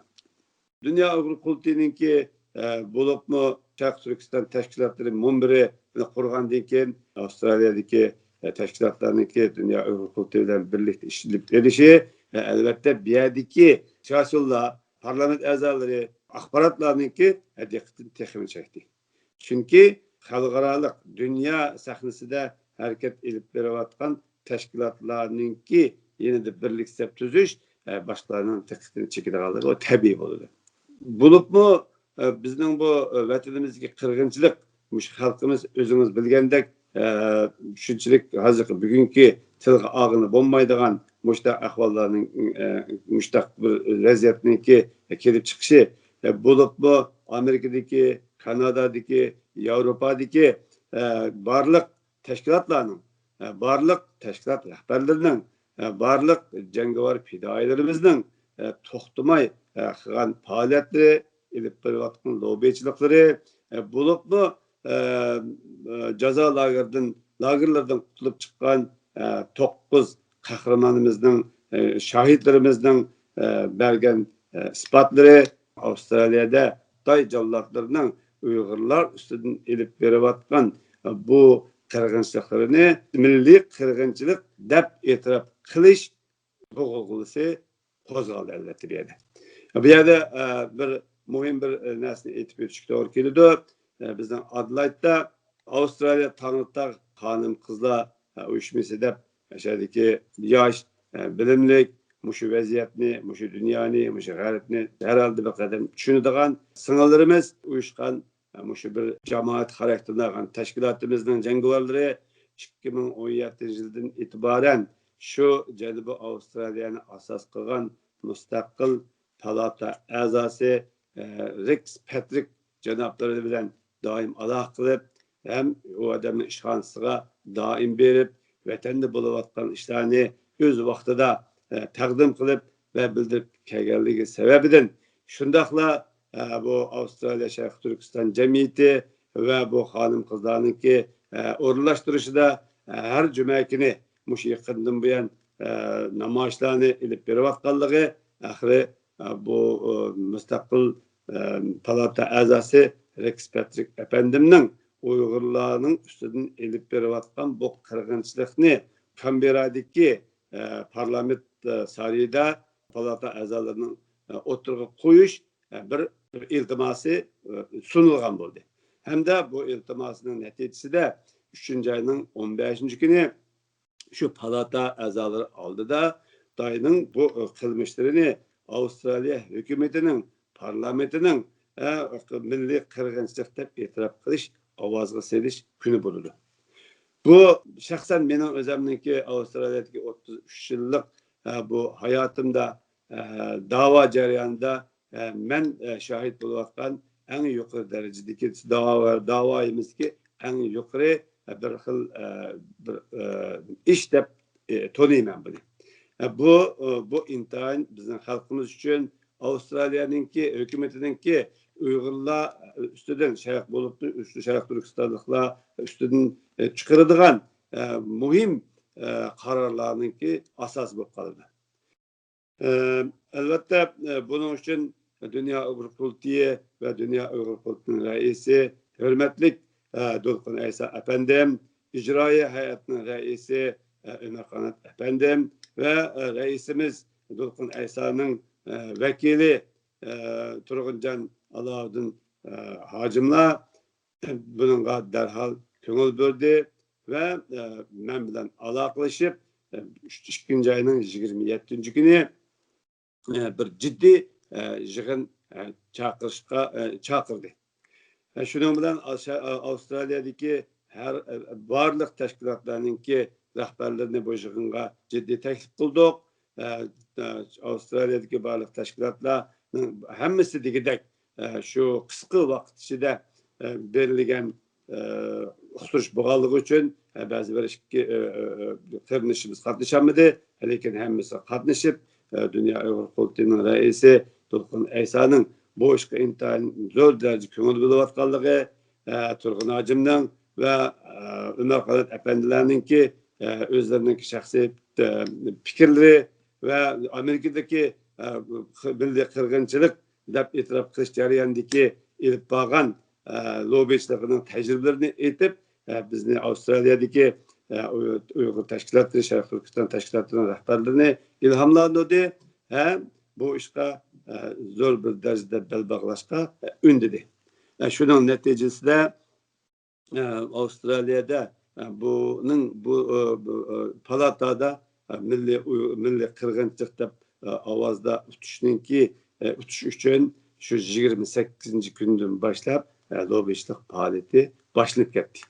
دۇنيا ئۇيغۇر قۇرۇلتىيىنىڭكى، ئە، بولۇپمۇ شەرقىي تۈركىستان تەشكىلاتلىرى مۇنبىرى قۇرغاندىن كېيىن، ئاۋسترالىيەدىكى، ئە، تەشكىلاتلارنىڭكى دۇنيا ئۇيغۇر قۇرۇلتىيى بىلەن بىرلىكتە ئىش ئېلىپ بېرىشى، ئە، ئەلۋەتتە، بۇ يەردىكى سىياسىيونلار، پارلامېنت ئەزالىرى، ئاخباراتلارنىڭكى، ئە، دىققىتىنى تېخىمۇ چەكتى. چۈنكى خەلقئارالىق دۇنيا سەھنىسىدە ھەرىكەت ئېلىپ بېرىۋاتقان تەشكىلاتلارنىڭكى يېنىدا بىرلىك سەپ تۈزۈش، ئە، باشقىلارنىڭ دىققىتىنى چېكىدىغانلىقى ئۇ تەبىئىي بولىدۇ. بولۇپمۇ، ئە، بىزنىڭ بۇ، ئە، ۋەتىنىمىزدىكى قىرغىنچىلىق، مۇشۇ خەلقىمىز ئۆزىڭىز بىلگەندەك، ئە، شۇنچىلىك ھازىرقى بۈگۈنكى تىلغا ئالغىلى بولمايدىغان مۇشۇنداق ئەھۋاللارنىڭ، ئە، مۇشۇنداق بىر ۋەزىيەتنىڭكى كېلىپ چىقىشى، ئە، بولۇپمۇ ئامېرىكىدىكى، كانادادىكى، ياۋروپادىكى، ئە، بارلىق تەشكىلاتلارنىڭ، ئە، بارلىق تەشكىلات رەھبەرلىرىنىڭ، ئە، بارلىق جەڭگىۋار پىدائىيلىرىمىزنىڭ، ئە، توختىماي، ئە، قىلغان پائالىيەتلىرى، ئېلىپ بېرىۋاتقان لوببىچىلىقلىرى، ئە، بولۇپمۇ، ئە، ئە، جازا لاگېرىدىن، لاگېرلىرىدىن قۇتۇلۇپ چىققان، ئە، توققۇز قەھرىمانىمىزنىڭ، ئە، شاھىتلىرىمىزنىڭ، ئە، بەرگەن، ئە، ئىسپاتلىرى، ئاۋسترالىيەدە خىتاي جاللاتلىرىنىڭ ئۇيغۇرلار ئۈستىدىن ئېلىپ بېرىۋاتقان، ئە، بۇ قىرغىنچىلىقلىرىنى مىللىي قىرغىنچىلىق دەپ ئېتىراپ قىلىش بۇ غۇلغۇلىسى قوزغالدى، ئەلۋەتتە، بۇ يەردە. بۇ يەردە، ئە، بىر مۇھىم بىر، ئە، نەرسىنى ئېيتىپ ئۆتۈشكە توغرا كېلىدۇ. ئە، بىزنىڭ ئادېلايدتا ئاۋسترالىيە تەڭرىتاغ خانىم-قىزلار، ئە، ئۇيۇشمىسى دەپ، ئاشۇ يەردىكى ياش، ئە، بىلىملىك، مۇشۇ ۋەزىيەتنى، مۇشۇ دۇنيانى، مۇشۇ غەربنى ھەر ھالدا بىر قەدەم چۈشىنىدىغان سىڭىللىرىمىز ئۇيۇشقان مۇشۇ بىر جامائەت خاراكتېرىنى ئالغان تەشكىلاتىمىزنىڭ جەڭگىۋارلىرى ئىككى مىڭ ئون يەتتىنچى يىلدىن ئېتىبارەن شۇ جەنۇبىي ئاۋسترالىيەنى ئاساس قىلغان مۇستەقىل پالاتا ئەزاسى، ئە، رېكس پەترىك جانابلىرى بىلەن دائىم ئالاقە قىلىپ، ھەم ئۇ ئادەمنىڭ ئىشخانىسىغا دائىم بېرىپ، ۋەتەندە بولۇۋاتقان ئىشلارنى ئۆز ۋاقتىدا، ئە، تەقدىم قىلىپ ۋە بىلدۈرۈپ كەلگەنلىكى سەۋەبىدىن، شۇنداقلا، ئە، بۇ ئاۋسترالىيە شەرقىي تۈركىستان جەمئىيىتى ۋە بۇ خانىم-قىزلارنىڭكى، ئە، ئورۇنلاشتۇرۇشىدا، ئە، ھەر جۈمە كۈنى مۇشۇ يېقىندىن بۇيان، ئە، نامايىشلارنى ئېلىپ بېرىۋاتقانلىقى، ئاخىرى، ئە، بۇ، ئە، مۇستەقىل، ئە، پالاتا ئەزاسى رېكس پەترىك ئەپەندىمنىڭ ئۇيغۇرلارنىڭ ئۈستىدىن ئېلىپ بېرىۋاتقان بۇ قىرغىنچىلىقنى كانبېررادىكى، ئە، پارلامېنت، ئە، سارىيىدا پالاتا ئەزالىرىنىڭ، ئە، ئوتتۇرىغا قويۇش، ئە، بىر، بىر ئىلتىماسى، ئە، سۇنۇلغان بولدى. ھەمدە بۇ ئىلتىماسنىڭ نەتىجىسىدە ئۈچىنچى ئاينىڭ ئون بەشىنچى كۈنى شۇ پالاتا ئەزالىرى ئالدىدا خىتاينىڭ بۇ، ئە، قىلمىشلىرىنى ئاۋسترالىيە ھۆكۈمىتىنىڭ، پارلامېنتىنىڭ، ئە، مىللىي قىرغىنچىلىق دەپ ئېتىراپ قىلىش، ئاۋازغا سېلىش كۈنى بولىدۇ. بۇ شەخسەن مېنىڭ ئۆزەمنىڭكى ئاۋسترالىيەدىكى ئوتتۇز ئۈچ يىللىق، ئە، بۇ ھاياتىمدا، ئە، داۋا جەريانىدا، ئە، مەن، ئە، شاھىت بولۇۋاتقان ئەڭ يۇقىرى دەرىجىدىكى داۋا، داۋايىمىزدىكى ئەڭ يۇقىرى، ئە، بىر خىل، ئە، بىر، ئە، ئىش دەپ، ئە، تونۇيمەن بۇنى. ئە، بۇ، ئە، بۇ ئىنتايىن بىزنىڭ خەلقىمىز ئۈچۈن، ئاۋسترالىيەنىڭكى ھۆكۈمىتىنىڭكى ئۇيغۇرلار ئۈستىدىن شەرق بولۇپمۇ شەرق تۈركىستانلىقلار ئۈستىدىن، ئە، چىقىرىدىغان، ئە، مۇھىم، ئە، قارارلارنىڭكى ئاساسى بولۇپ قالىدۇ. ئە، ئەلۋەتتە، ئە، بۇنىڭ ئۈچۈن دۇنيا ئۇيغۇر قۇرۇلتىيى ۋە دۇنيا ئۇيغۇر قۇرۇلتىيىنىڭ رەئىسى، ھۆرمەتلىك، ئە، دولقۇن ئەيسا ئەپەندىم، ئىجرائىيە ھەيئەتنىڭ رەئىسى، ئە، ئۆمەر قانات ئەپەندىم ۋە، ئە، رەئىسىمىز دولقۇن ئەيسانىڭ، ئە، ۋەكىلى، ئە، تۇرغۇنجان ئالاۋۇدۇن، ئە، ھاجىملار بۇنىڭغا دەرھال كۆڭۈل بۆلدى ۋە، ئە، مەن بىلەن ئالاقىلىشىپ، ئە، ئىككىنچى ئاينىڭ يىگىرمە يەتتىنچى كۈنى، ئە، بىر جىددىي، ئە، يىغىن، ئە، چاقىرىشقا، ئە، چاقىردى. ئە، شۇنىڭ بىلەن ئاش-، ئە، ئاۋسترالىيەدىكى ھەر، ئە، بارلىق تەشكىلاتلارنىڭكى رەھبەرلىرىنى بۇ يىغىنغا جىددىي تەكلىپ قىلدۇق. ئە، ئە، ئاۋسترالىيەدىكى بارلىق تەشكىلاتلارنىڭ ھەممىسى دېگۈدەك، ئە، شۇ قىسقا ۋاقىت ئىچىدە، ئە، بېرىلگەن، ئە، ئۇقتۇرۇش بولغانلىقى ئۈچۈن ئە، بەزى بىر ئىككى، ئە، ئە، ئە، قېرىندىشىمىز قاتنىشالمىدى. لېكىن ھەممىسى قاتنىشىپ، ئە، دۇنيا ئۇيغۇر قۇرۇلتىيىنىڭ رەئىسى دولقۇن ئەيسانىڭ بۇ ئىشقا ئىنتايىن زور دەرىجىدە كۆڭۈل بۆلۈۋاتقانلىقى، ئە، تۇرغۇن ھاجىمنىڭ ۋە، ئە، ئۆمەر قانات ئەپەندىلەرنىڭكى، ئە، ئۆزلىرىنىڭكى شەخسىي، ئە، پىكىرلىرى ۋە ئامېرىكىدىكى، ئە، مىللىي قىرغىنچىلىق دەپ ئېتىراپ قىلىش جەريانىدىكى ئېلىپ بارغان، ئە، لوببىچىلىقىنىڭ تەجرىبىلىرىنى ئېيتىپ، ئە، بىزنى ئاۋسترالىيەدىكى، ئە، ئۇي-، ئۇيغۇر تەشكىلاتلىرى، شەرقىي تۈركىستان تەشكىلاتلىرىنىڭ رەھبەرلىرىنى ئىلھاملاندۇردى ھەم بۇ ئىشقا، ئە، زور بىر دەرىجىدە بەل باغلاشقا، ئە، ئۈندىدى. ئە، شۇنىڭ نەتىجىسىدە، ئە، ئاۋسترالىيەدە، ئە، بۇنىڭ، بۇ، ئە، بۇ، ئە، پالاتادا، ئە، مىللىي، ئۇي-، مىللىي قىرغىنچىلىق دەپ، ئە، ئاۋازدا ئۇتۇشنىڭكى، ئە، ئۇتۇش ئۈچۈن شۇ يىگىرمە سەككىزىنچى كۈندىن باشلاپ، ئە، لوببىچىلىق پائالىيىتى باشلىنىپ كەتتى.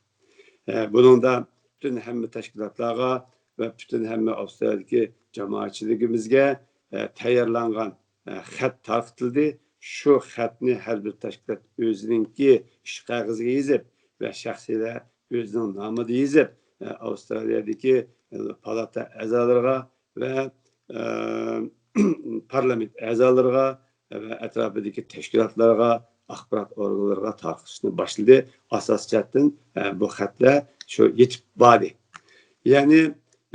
ئە، بۇنىڭدا پۈتۈن ھەممە تەشكىلاتلارغا ۋە پۈتۈن ھەممە ئاۋسترالىيەدىكى جامائەتچىلىكىمىزگە، ئە، تەييارلانغان، ئە، خەت تارقىتىلدى. شۇ خەتنى ھەر بىر تەشكىلات ئۆزىنىڭكى ئىش قەغىزىگە يېزىپ ۋە شەخسىيلەر ئۆزىنىڭ نامىدا يېزىپ، ئە، ئاۋسترالىيەدىكى، ئە، پالاتا ئەزالىرىغا ۋە، ئە، پارلامېنت ئەزالىرىغا ۋە ئەتراپىدىكى تەشكىلاتلارغا، ئاخبارات ئورگانلىرىغا تارقىتىشنى باشلىدى. ئاساسىي جەھەتتىن، ئە، بۇ خەتلەر شۇ يېتىپ باردى. يەنى،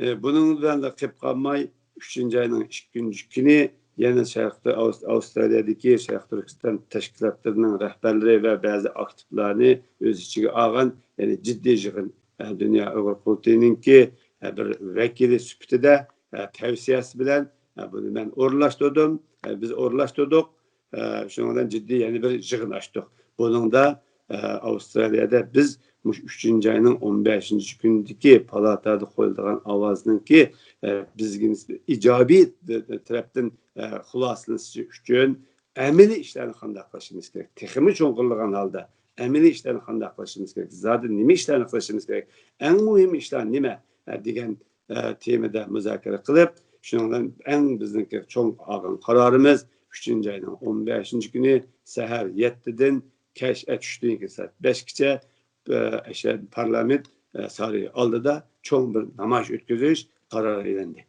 ئە، بۇنىڭ بىلەن قېلىپ قالماي، ئۈچىنچى ئاينىڭ ئىككىنچى كۈنى يەنە شەرقىي ئاۋس-، ئاۋسترالىيەدىكى شەرقىي تۈركىستان تەشكىلاتلىرىنىڭ رەھبەرلىرى ۋە بەزى ئاكتىپلارنى ئۆز ئىچىگە ئالغان، يەنى جىددىي يىغىن، ئە، دۇنيا ئۇيغۇر قۇرۇلتىيىنىڭكى، ئە، بىر ۋەكىلى سۈپىتىدە، ئە، تەۋسىيەسى بىلەن، ئە، بۇنى مەن ئورۇنلاشتۇردۇم، ئە، بىز ئورۇنلاشتۇردۇق. ئە، شۇنىڭ بىلەن جىددىي يەنە بىر يىغىن ئاچتۇق. بۇنىڭدا، ئە، ئاۋسترالىيەدە بىز مۇشۇ ئۈچىنچى ئاينىڭ ئون بەشىنچى كۈنىدىكى پالاتادا قويۇلىدىغان ئاۋازنىڭكى، ئە، بىزگە نىسبەتەن ئىجابىي تەرەپتىن، ئە، خۇلاسىلىنىشى ئۈچۈن ئەمەلىي ئىشلارنى قانداق قىلىشىمىز كېرەك؟ تېخىمۇ چوڭقۇرلىغان ھالدا ئەمەلىي ئىشلارنى قانداق قىلىشىمىز كېرەك؟ زادى نېمە ئىشلارنى قىلىشىمىز كېرەك؟ ئەڭ مۇھىم ئىشلار نېمە؟ ئە، دېگەن، ئە، تېمىدا مۇزاكىرە قىلىپ، شۇنىڭ بىلەن ئەڭ بىزنىڭكى چوڭ ئالغان قارارىمىز ئۈچىنچى ئاينىڭ ئون بەشىنچى كۈنى سەھەر يەتتىدىن كەچ، ئە، چۈشتىن كېيىن سائەت بەشكىچە، ئە، ئەشە پارلامېنت، ئە، سارىيى ئالدىدا چوڭ بىر نامايىش ئۆتكۈزۈش قارارى ئېلىندى.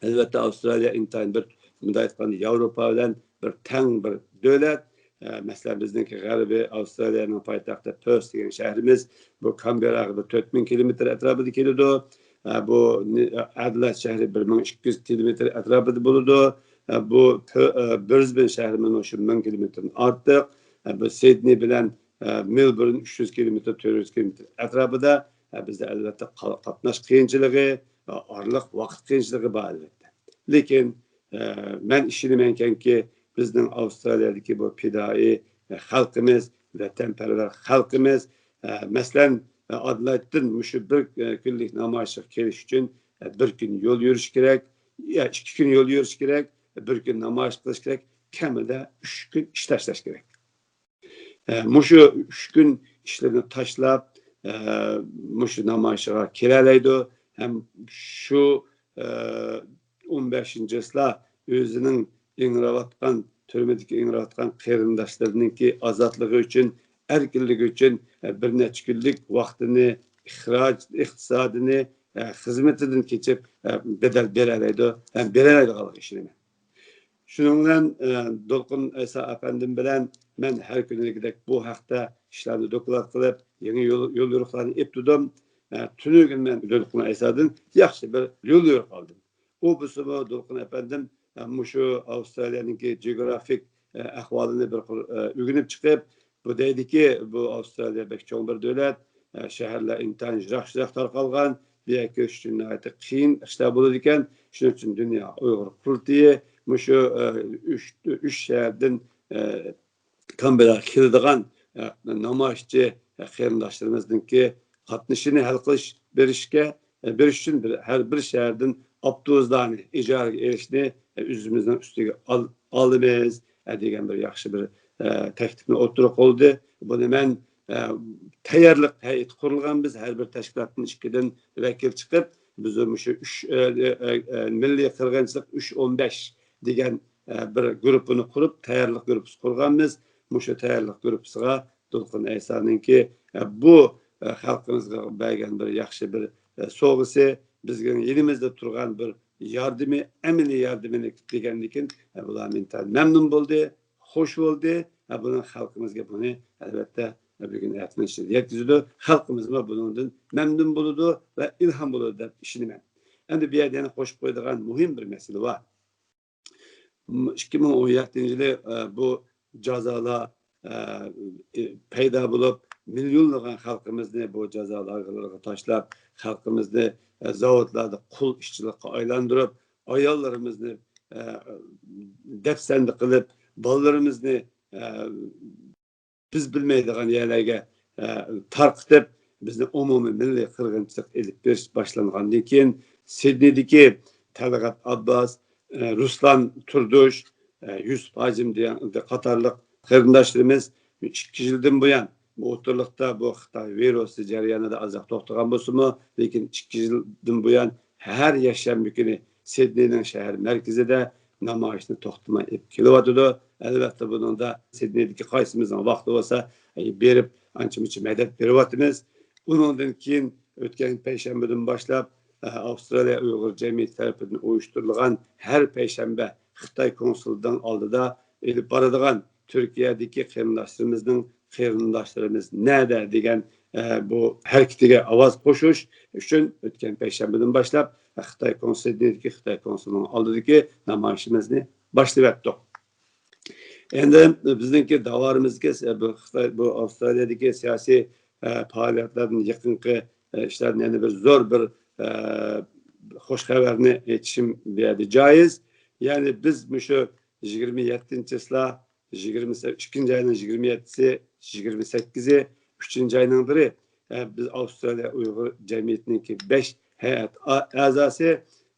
ئەلۋەتتە، ئاۋسترالىيە ئىنتايىن بىر، مۇنداق ئېيتقاندا، ياۋروپا بىلەن بىر تەڭ بىر دۆلەت. ئە، مەسىلەن، بىزنىڭكى غەربىي ئاۋسترالىيەنىڭ پايتەختى پېرس دېگەن شەھىرىمىز، بۇ كانبېرراغا بىر تۆت مىڭ كىلومېتىر ئەتراپىدا كېلىدۇ. ئە، بۇ نى-، ئەدېلايد شەھىرى بىر مىڭ ئىككى يۈز كىلومېتىر ئەتراپىدا بولىدۇ. ئە، بۇ پۆ-، ئە، برىزبېن شەھىرى مانا شۇ مىڭ كىلومېتىردىن ئارتۇق. ئە، بۇ سىدنېي بىلەن، ئە، مېلبورن ئۈچ يۈز كىلومېتىر، تۆت يۈز كىلومېتىر ئەتراپىدا. ئە، بىزدە ئەلۋەتتە قا-، قاتناش قىيىنچىلىقى، ئە، ئارىلىق ۋاقىت قىيىنچىلىقى بار ئەلۋەتتە. لېكىن، ئە، مەن ئىشىنىمەنكەنكى، بىزنىڭ ئاۋسترالىيەدىكى بۇ پىدائىي، ئە، خەلقىمىز، ۋەتەنپەرۋەر خەلقىمىز، ئە، مەسىلەن، ئە، ئادېلايدتىن مۇشۇ بىر، ئە، كۈنلۈك نامايىشقا كېلىش ئۈچۈن، ئە، بىر كۈن يول يۈرۈش كېرەك، يا ئىككى كۈن يول يۈرۈش كېرەك، بىر كۈن نامايىش قىلىش كېرەك، كەمىدە ئۈچ كۈن ئىش تاشلاش كېرەك. ئە، مۇشۇ ئۈچ كۈن ئىشلىرىنى تاشلاپ، ئە، مۇشۇ نامايىشىغا كېلەلەيدۇ ھەم شۇ، ئە، ئون بەشىنچى چىسلا ئۆزىنىڭ ئىڭراۋاتقان، تۈرمىدىكى ئىڭراۋاتقان قېرىنداشلىرىنىڭكى ئازادلىقى ئۈچۈن، ئەركىنلىكى ئۈچۈن، ئە، بىر نەچچە كۈنلۈك ۋاقتىنى، ئىخراج، ئىقتىسادىنى، ئە، خىزمىتىدىن كېچىپ، ئە، بەدەل بېرەلەيدۇ ھەم بېرەلەيدىغانلىقىغا ئىشىنىمەن. شۇنىڭ بىلەن، ئە، دولقۇن ئەيسا ئەپەندىم بىلەن مەن ھەر كۈنىدىكىدەك بۇ ھەقتە ئىشلارنى دوكلات قىلىپ، يېڭى يول، يوليورۇقلارنى ئېلىپ تۇردۇم. ئە، تۈنۈگۈن مەن دولقۇن ئەيسادىن ياخشى بىر يوليورۇق ئالدىم. ئۇ بولسىمۇ دولقۇن ئەپەندىم، ئە، مۇشۇ ئاۋسترالىيەنىڭكى جېئوگرافىك، ئە، ئەھۋالىنى بىر قۇر، ئە، ئۆگىنىپ چىقىپ، بۇ دەيدىكى، بۇ ئاۋسترالىيە بەك چوڭ بىر دۆلەت، ئە، شەھەرلەر ئىنتايىن يىراق-يىراق تارقالغان، بۇ يەرگە كېلىش ئۈچۈن ناھايىتى قىيىن ئىشلار بولىدىكەن. شۇنىڭ ئۈچۈن دۇنيا ئۇيغۇر قۇرۇلتىيى مۇشۇ، ئە، ئۈچ، ئۈچ شەھەردىن، ئە، كانبېرراغا كېلىدىغان، ئە، نامايىشچى، ئە، قېرىنداشلىرىمىزنىڭكى قاتنىشىنى ھەل قىلىش، بېرىشكە، ئە، بېرىش ئۈچۈن بىر، ھەر بىر شەھەردىن ئاپتوبۇسلارنى ئىجارىگە ئېلىشنى، ئە، ئۆزىمىزنىڭ ئۈستىگە ئال-، ئالىمىز، ئە، دېگەن بىر ياخشى بىر، ئە، تەكلىپنى ئوتتۇرىغا قويدى. بۇنى مەن، ئە، تەييارلىق ھەيئىتى قۇرۇلغان بىز، ھەر بىر تەشكىلاتتىن ئىككىدىن ۋەكىل چىقىپ، بىز مۇشۇ ئۈچ، ئە، ئە، ئە، مىللىي قىرغىنچىلىق ئۈچ ئون بەش دېگەن ئە، بىر گۇرۇپپىنى قۇرۇپ، تەييارلىق گۇرۇپپىسى قۇرغانمىز. مۇشۇ تەييارلىق گۇرۇپپىسىغا دولقۇن ئەيسانىڭكى، ئە، بۇ، ئە، خەلقىمىزغا بەرگەن بىر ياخشى بىر، ئە، سوۋغىسى، بىزنىڭ يېنىمىزدا تۇرغان بىر ياردىمى، ئەمەلىي ياردىمىنى دېگەندىكىن، ئە، بۇلار ئىنتايىن مەمنۇن بولدى، خوش بولدى. ئە، بۇنىڭ خەلقىمىزگە بۇنى، ئەلۋەتتە، بۈگۈن ئەتىنىڭ ئىچىدە يەتكۈزىدۇ. خەلقىمىزمۇ بۇنىڭدىن مەمنۇن بولىدۇ ۋە ئىلھام بولىدۇ دەپ ئىشىنىمەن. ئەمدى بۇ يەردە يەنە قوشۇپ قويىدىغان مۇھىم بىر مەسىلە بار. ئىككى مىڭ ئون يەتتىنچى يىلى، ئە، بۇ جازالار، ئە، پەيدا بولۇپ، مىليونلىغان خەلقىمىزنى بۇ جازا لاگېرلىرىغا تاشلاپ، خەلقىمىزنى، ئە، زاۋۇتلاردا قۇل ئىشچىلىققا ئايلاندۇرۇپ، ئاياللىرىمىزنى، ئە، دەپسەندە قىلىپ، بالىلىرىمىزنى، ئە، بىز بىلمەيدىغان يەرلەرگە، ئە، تارقىتىپ، بىزنى ئومۇمىي مىللىي قىرغىنچىلىق ئېلىپ بېرىش باشلانغاندىن كېيىن، سىدنېيدىكى تەلغەت ئابباس، ئە، رۇسلان تۇردۇش، ئە، يۈسۈپ ھاجىم دېگەن قاتارلىق قېرىنداشلىرىمىز ئىككى يىلدىن بۇيان، بۇ ئوتتۇرىلىقتا بۇ خىتاي ۋىرۇسى جەريانىدا ئازراق توختىغان بولسىمۇ، لېكىن ئىككى يىلدىن بۇيان ھەر يەكشەنبە كۈنى سىدنېينىڭ شەھەر مەركىزىدە نامايىشنى توختىماي ئېلىپ كېلىۋاتىدۇ. ئەلۋەتتە، بۇنىڭدا سىدنېيدىكى قايسىمىزنىڭ ۋاقتى بولسا، ئە، بېرىپ ئانچە-مۇنچە مەدەت بېرىۋاتىمىز. ئۇنىڭدىن كېيىن ئۆتكەن پەيشەنبىدىن باشلاپ، ئە، ئاۋسترالىيە ئۇيغۇر جەمئىيىتى تەرىپىدىن ئۇيۇشتۇرۇلغان ھەر پەيشەنبە خىتاي كونسۇلىتىنىڭ ئالدىدا ئېلىپ بارىدىغان تۈركىيەدىكى قېرىنداشلىرىمىزنىڭ قېرىنداشلىرىمىز نەدە دېگەن، ئە، بۇ ھەرىكىتىگە ئاۋاز قوشۇش ئۈچۈن ئۆتكەن پەيشەنبىدىن باشلاپ خىتاي كونسۇلىتىدىكى خىتاي كونسۇلىنىڭ ئالدىدىكى نامايىشىمىزنى باشلىۋەتتۇق. ئەمدى بىزنىڭكى داۋارىمىزدىكى، بۇ خىتاي، بۇ ئاۋسترالىيەدىكى سىياسىي، ئە، پائالىيەتلەردىن يېقىنقى، ئە، ئىشلاردىن يەنە بىر زور بىر، ئە، خوش خەۋەرنى ئېيتىشىم بۇ يەردە جايىز. يەنى بىز مۇشۇ يىگىرمە يەتتىنچى چىسلا، يىگىرمە، ئىككىنچى ئاينىڭ يىگىرمە يەتتىسى، يىگىرمە سەككىزى، ئۈچىنچى ئاينىڭ بىرى، ئە، بىز ئاۋسترالىيە ئۇيغۇر جەمئىيىتىنىڭكى بەش ھەيئەت ئا-، ئەزاسى،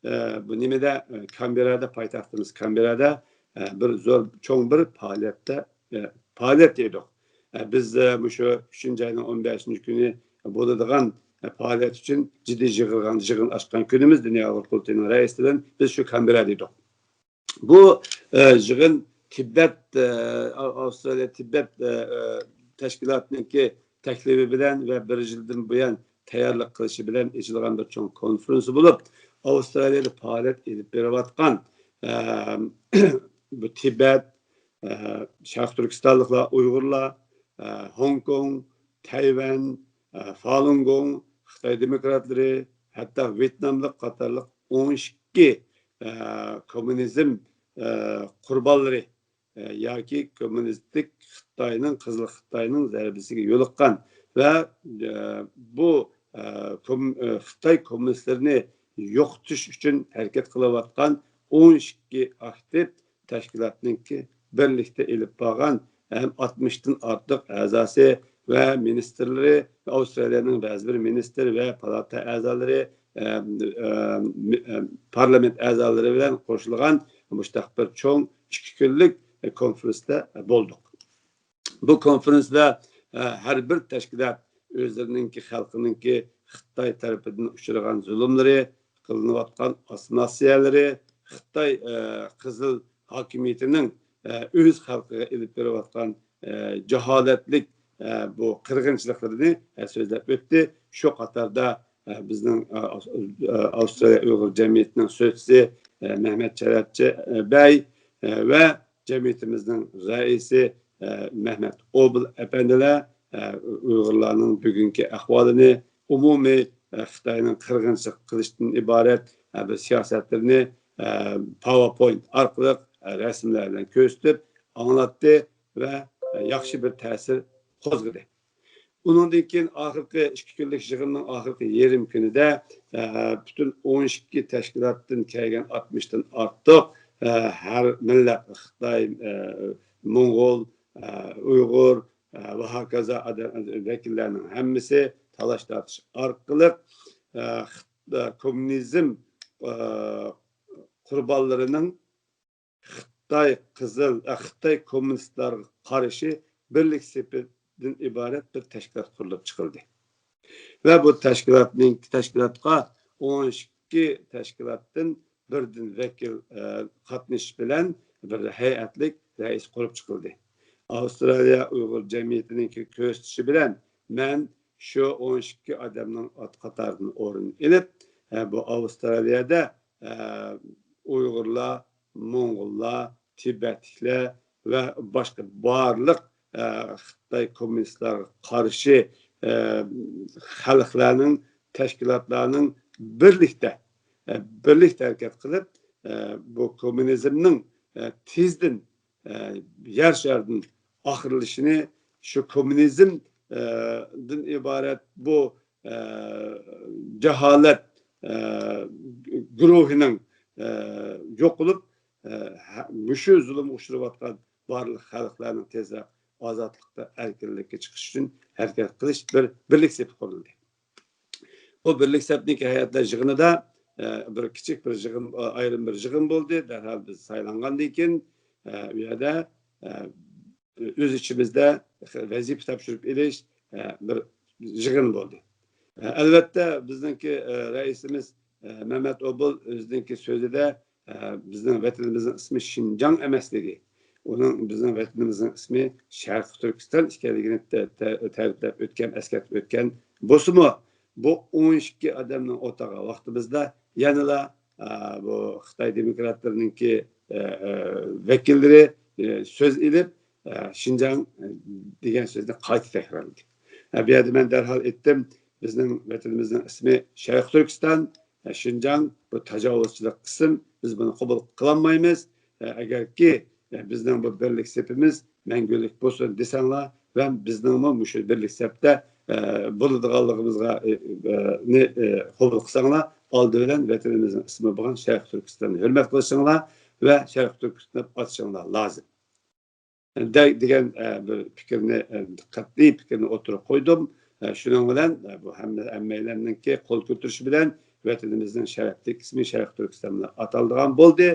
ئە، بۇ نېمىدە، ئە، كانبېررادا، پايتەختىمىز كانبېررادا، ئە، بىر زور، چوڭ بىر پائالىيەتتە، ئە، پائالىيەتتە ئىدۇق. ئە، بىز، ئە، مۇشۇ ئۈچىنچى ئاينىڭ ئون بەشىنچى كۈنى بولىدىغان، ئە، پائالىيەت ئۈچۈن جىددىي يىغىلغان، يىغىن ئاچقان كۈنىمىز دۇنيا ئۇيغۇر قۇرۇلتىيىنىڭ رەئىسى بىلەن بىز شۇ كانبېررادا ئىدۇق. بۇ، ئە، يىغىن تىبەت، ئە، ئاۋسترالىيە تىبەت، ئە، ئە، تەشكىلاتىنىڭكى تەكلىپى بىلەن ۋە بىر يىلدىن بۇيان تەييارلىق قىلىشى بىلەن ئېچىلغان بىر چوڭ كونفرانس بولۇپ، ئاۋسترالىيەدە پائالىيەت ئېلىپ بېرىۋاتقان، ئە، بۇ تىبەت، ئە، شەرقىي تۈركىستانلىقلار، ئۇيغۇرلار، ئە، ھوڭكوڭ، تەيۋەن، ئە، فالۇنگوڭ، خىتاي دېموكراتلىرى، ھەتتا ۋيېتناملىق قاتارلىق ئون ئىككى، ئە، كوممۇنىزم، ئە، قۇربانلىرى، ئە، ياكى كوممۇنىستىك خىتاينىڭ، قىزىل خىتاينىڭ زەربىسىگە يولۇققان ۋە، ئە، بۇ، ئە، كوم-، ئە، خىتاي كوممۇنىستلىرىنى يوقىتىش ئۈچۈن ھەرىكەت قىلىۋاتقان ئون ئىككى ئاكتىپ تەشكىلاتنىڭكى بىرلىكتە ئېلىپ بارغان ھەم ئاتمىشتىن ئارتۇق ئەزاسى ۋە مىنىستىرلىرى، ئاۋسترالىيەنىڭ بەزى بىر مىنىستىر ۋە پالاتا ئەزالىرى، ئە، ئە، ئە، پارلامېنت ئەزالىرى بىلەن قوشۇلغان مۇشتاق بىر چوڭ ئىككى كۈنلۈك كونفرانستا بولدۇق. بۇ كونفرانستا، ئە، ھەر بىر تەشكىلات ئۆزلىرىنىڭكى خەلقىنىڭكى خىتاي تەرىپىدىن ئۇچرىغان زۇلۇملىرى، قىلىنىۋاتقان ئاسسىمىلياتسىيەلىرى، خىتاي، ئە، قىزىل ھاكىمىيىتىنىڭ، ئە، ئۆز خەلقىگە ئېلىپ بېرىۋاتقان، ئە، جاھالەتلىك، ئە، بۇ قىرغىنچىلىقلىرىنى، ئە، سۆزلەپ ئۆتتى. شۇ قاتاردا، ئە، بىزنىڭ، ئە، ئاس-، ئە، ئاۋسترالىيە ئۇيغۇر جەمئىيىتىنىڭ سۆزچىسى، ئە، مەھمەت چەرەپچى، ئە، بەي، ئە، ۋە جەمئىيىتىمىزنىڭ رەئىسى، ئە، مەھمەت ئوبۇل ئەپەندىلەر، ئە، ئۇيغۇرلارنىڭ بۈگۈنكى ئەھۋالىنى، ئومۇمىي، ئە، خىتاينىڭ قىرغىنچىلىق قىلىشتىن ئىبارەت، ئە، بىر سىياسەتلىرىنى، ئە، پاۋېرپوينت ئارقىلىق، ئە، رەسىملەر بىلەن كۆرسىتىپ ئاڭلاتتى ۋە، ئە، ياخشى بىر تەسىر قوزغىدى. ئۇنىڭدىن كېيىن ئاخىرقى ئىككى كۈنلۈك يىغىننىڭ ئاخىرقى يېرىم كۈنىدە، ئە، پۈتۈن ئون ئىككى تەشكىلاتتىن كەلگەن ئاتمىشتىن ئارتۇق، ئە، ھەر مىللەت، خىتاي، ئە، موڭغۇل، ئە، ئۇيغۇر، ئە، ۋە ھاكازا ئادەم، ۋەكىللەرنىڭ ھەممىسى تالاش تارتىش ئارقىلىق، ئە، خىت-، ئە، كوممۇنىزم، ئە، قۇربانلىرىنىڭ خىتاي قىزىل، ئە، خىتاي كوممۇنىستلارغا قارشى بىرلىك سېپىدىن ئىبارەت بىر تەشكىلات قۇرۇلۇپ چىقىلدى. ۋە بۇ تەشكىلاتنىڭ، تەشكىلاتقا ئون ئىككى تەشكىلاتتىن بىردىن ۋەكىل، ئە، قاتنىشىش بىلەن بىر ھەيئەتلىك رەئىس قۇرۇپ چىقىلدى. ئاۋسترالىيە ئۇيغۇر جەمئىيىتىنىڭكى كۆرسىتىشى بىلەن مەن شۇ ئون ئىككى ئادەمنىڭ ئات قاتارىدىن ئورۇن ئېلىپ، ئە، بۇ ئاۋسترالىيەدە، ئە، ئۇيغۇرلار، موڭغۇللار، تىبەتلىكلەر ۋە باشقا بارلىق، ئە، خىتاي كوممۇنىستلارغا قارشى، ئە، خەلقلەرنىڭ، تەشكىلاتلارنىڭ بىرلىكتە، ئە، بىرلىكتە ھەرىكەت قىلىپ، ئە، بۇ كوممۇنىزمنىڭ، ئە، تېزدىن ئە، يەر شارىدىن ئاخىرلىشىنى، شۇ كوممۇنىزم، ئە، دىن ئىبارەت بۇ، ئە، جاھالەت، ئە، گۇرۇھىنىڭ، ئە، يوقىلىپ، ئە، ھە-، مۇشۇ زۇلۇمغا ئۇچراۋاتقان بارلىق خەلقلەرنىڭ تېزرەك ئازادلىققا، ئەركىنلىككە چىقىشى ئۈچۈن ھەرىكەت قىلىش بىر بىرلىك سېپى قۇرۇلدى. بۇ بىرلىك سەپنىڭكى ھەيئەتلەر يىغىنىدا، ئە، بىر كىچىك بىر يىغىن، ئايرىم بىر يىغىن بولدى. دەرھال بىز سايلانغاندىن كېيىن، ئە، ئۇ يەردە، ئە، ئۆز ئىچىمىزدە ۋەزىپە تاپشۇرۇپ ئېلىش، ئە، بىر يىغىن بولدى. ئە، ئەلۋەتتە، بىزنىڭكى، ئە، رەئىسىمىز، ئە، مەمەت ئوبۇل ئۆزىنىڭكى سۆزىدە، ئە، بىزنىڭ ۋەتىنىمىزنىڭ ئىسمى شىنجاڭ ئەمەسلىكى، ئۇنىڭ، بىزنىڭ ۋەتىنىمىزنىڭ ئىسمى شەرقىي تۈركىستان ئىكەنلىكىنى تە-، تە-، تەرىپلەپ ئۆتكەن، ئەسكەرتىپ ئۆتكەن بولسىمۇ، بۇ ئون ئىككى ئادەمنىڭ ئولتۇرغان ۋاقتىمىزدا يەنىلا، ئا، بۇ خىتاي دېموكراتلىرىنىڭكى، ئە، ئە، ۋەكىللىرى، ئە، سۆز ئېلىپ، ئە، شىنجاڭ، ئە، دېگەن سۆزنى قايتا تەكرارلىدى. ئە، بۇ يەردە مەن دەرھال ئېيتتىم، بىزنىڭ ۋەتىنىمىزنىڭ ئىسمى شەرقىي تۈركىستان، ئە، شىنجاڭ، بۇ تاجاۋۇزچىلىق قىسىم، بىز بۇنى قوبۇل قىلالمايمىز. ئە، ئەگەركى، ئە، بىزنىڭ بۇ بىرلىك سېپىمىز مەڭگۈلۈك بولسۇن دېسەڭلار ۋە بىزنىڭمۇ مۇشۇ بىرلىك سەپتە، ئە، بولىدىغانلىقىمىزغا، ئە، ئە، نى، ئە، قوبۇل قىلساڭلار، ئالدى بىلەن ۋەتىنىمىزنىڭ ئىسمى بولغان شەرقىي تۈركىستاننى ھۆرمەت قىلىشىڭلار ۋە شەرقىي تۈركىستان دەپ ئاتىشىڭلار لازىم. دە-، دېگەن، ئە، بىر پىكىرنى، ئە، قەتئىي پىكىرنى ئوتتۇرىغا قويدۇم. ئە، شۇنىڭ بىلەن، ئە، بۇ ھەممە، ھەممەيلەننىڭكى قول كۆتۈرۈشى بىلەن ۋەتىنىمىزنىڭ شەرەپلىك ئىسمى شەرقىي تۈركىستان بىلەن ئاتالىدىغان بولدى.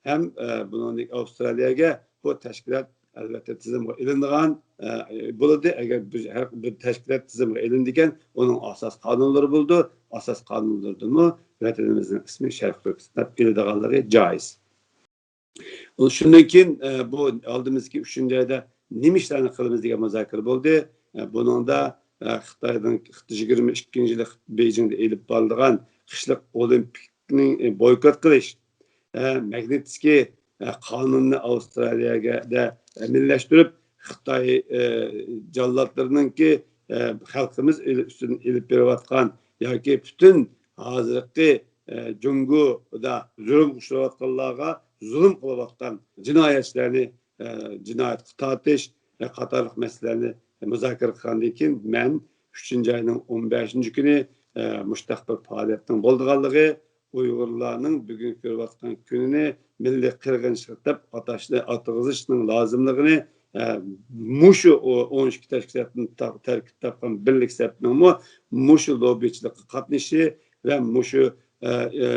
ھەم، ئە، بۇنىڭدىن ئاۋسترالىيەگە بۇ تەشكىلات ئەلۋەتتە تىزىمغا ئېلىنىدىغان، ئە، بولىدۇ. ئەگەر بىر، ھەر بىر تەشكىلات تىزىمغا ئېلىندىكەن، ئۇنىڭ ئاساس قانۇنلىرى بولىدۇ. ئاساس قانۇنلىرىدىمۇ ۋەتىنىمىزنىڭ ئىسمى شەرقىي تۈركىستان دەپ ئېلىدىغانلىقى جائىز. شۇندىن كېيىن، ئە، بۇ ئالدىمىزدىكى ئۈچىنچى ئايدا نېمە ئىشلارنى قىلىمىز دېگەن مۇزاكىرە بولدى. ئە، بۇنىڭدا، ئە، خىتاينىڭ يىگىرمە ئىككىنچى يىلى بېيجىڭدا ئېلىپ بارىدىغان قىشلىق ئولىمپىكنى، ئە، بويكوت قىلىش، ئە، ماگنىتسكىي، ئە، قانۇننى ئاۋسترالىيەدە ئەمەلىيلەشتۈرۈپ، خىتاي، ئە، جاللاتلىرىنىڭكى، ئە، خەلقىمىز ئېلى-، ئۈستىدىن ئېلىپ بېرىۋاتقان ياكى پۈتۈن ھازىرقى، ئە، جۇڭگودا زۇلۇمغا ئۇچراۋاتقانلارغا زۇلۇم قىلىۋاتقان جىنايەتچىلەرنى، ئە، جىنايەتكە تارتىش، ئە، قاتارلىق مەسىلىلەرنى مۇزاكىرە قىلغاندىن كېيىن، مەن ئۈچىنچى ئاينىڭ ئون بەشىنچى كۈنى، ئە، مۇشۇنداق بىر پائالىيەتنىڭ بولىدىغانلىقى، ئۇيغۇرلارنىڭ بۈگۈن كۆرۈۋاتقان كۈنىنى مىللىي قىرغىنچىلىق دەپ ئاتاشنى، ئاتىغۇزۇشنىڭ لازىملىقىنى، ئە، مۇشۇ ئو-، ئون ئىككى تەشكىلاتتىن تا-، تەركىب تاپقان بىرلىك سەپنىڭمۇ مۇشۇ لوببىچىلىققا قاتنىشىشى ۋە مۇشۇ، ئە، ئە،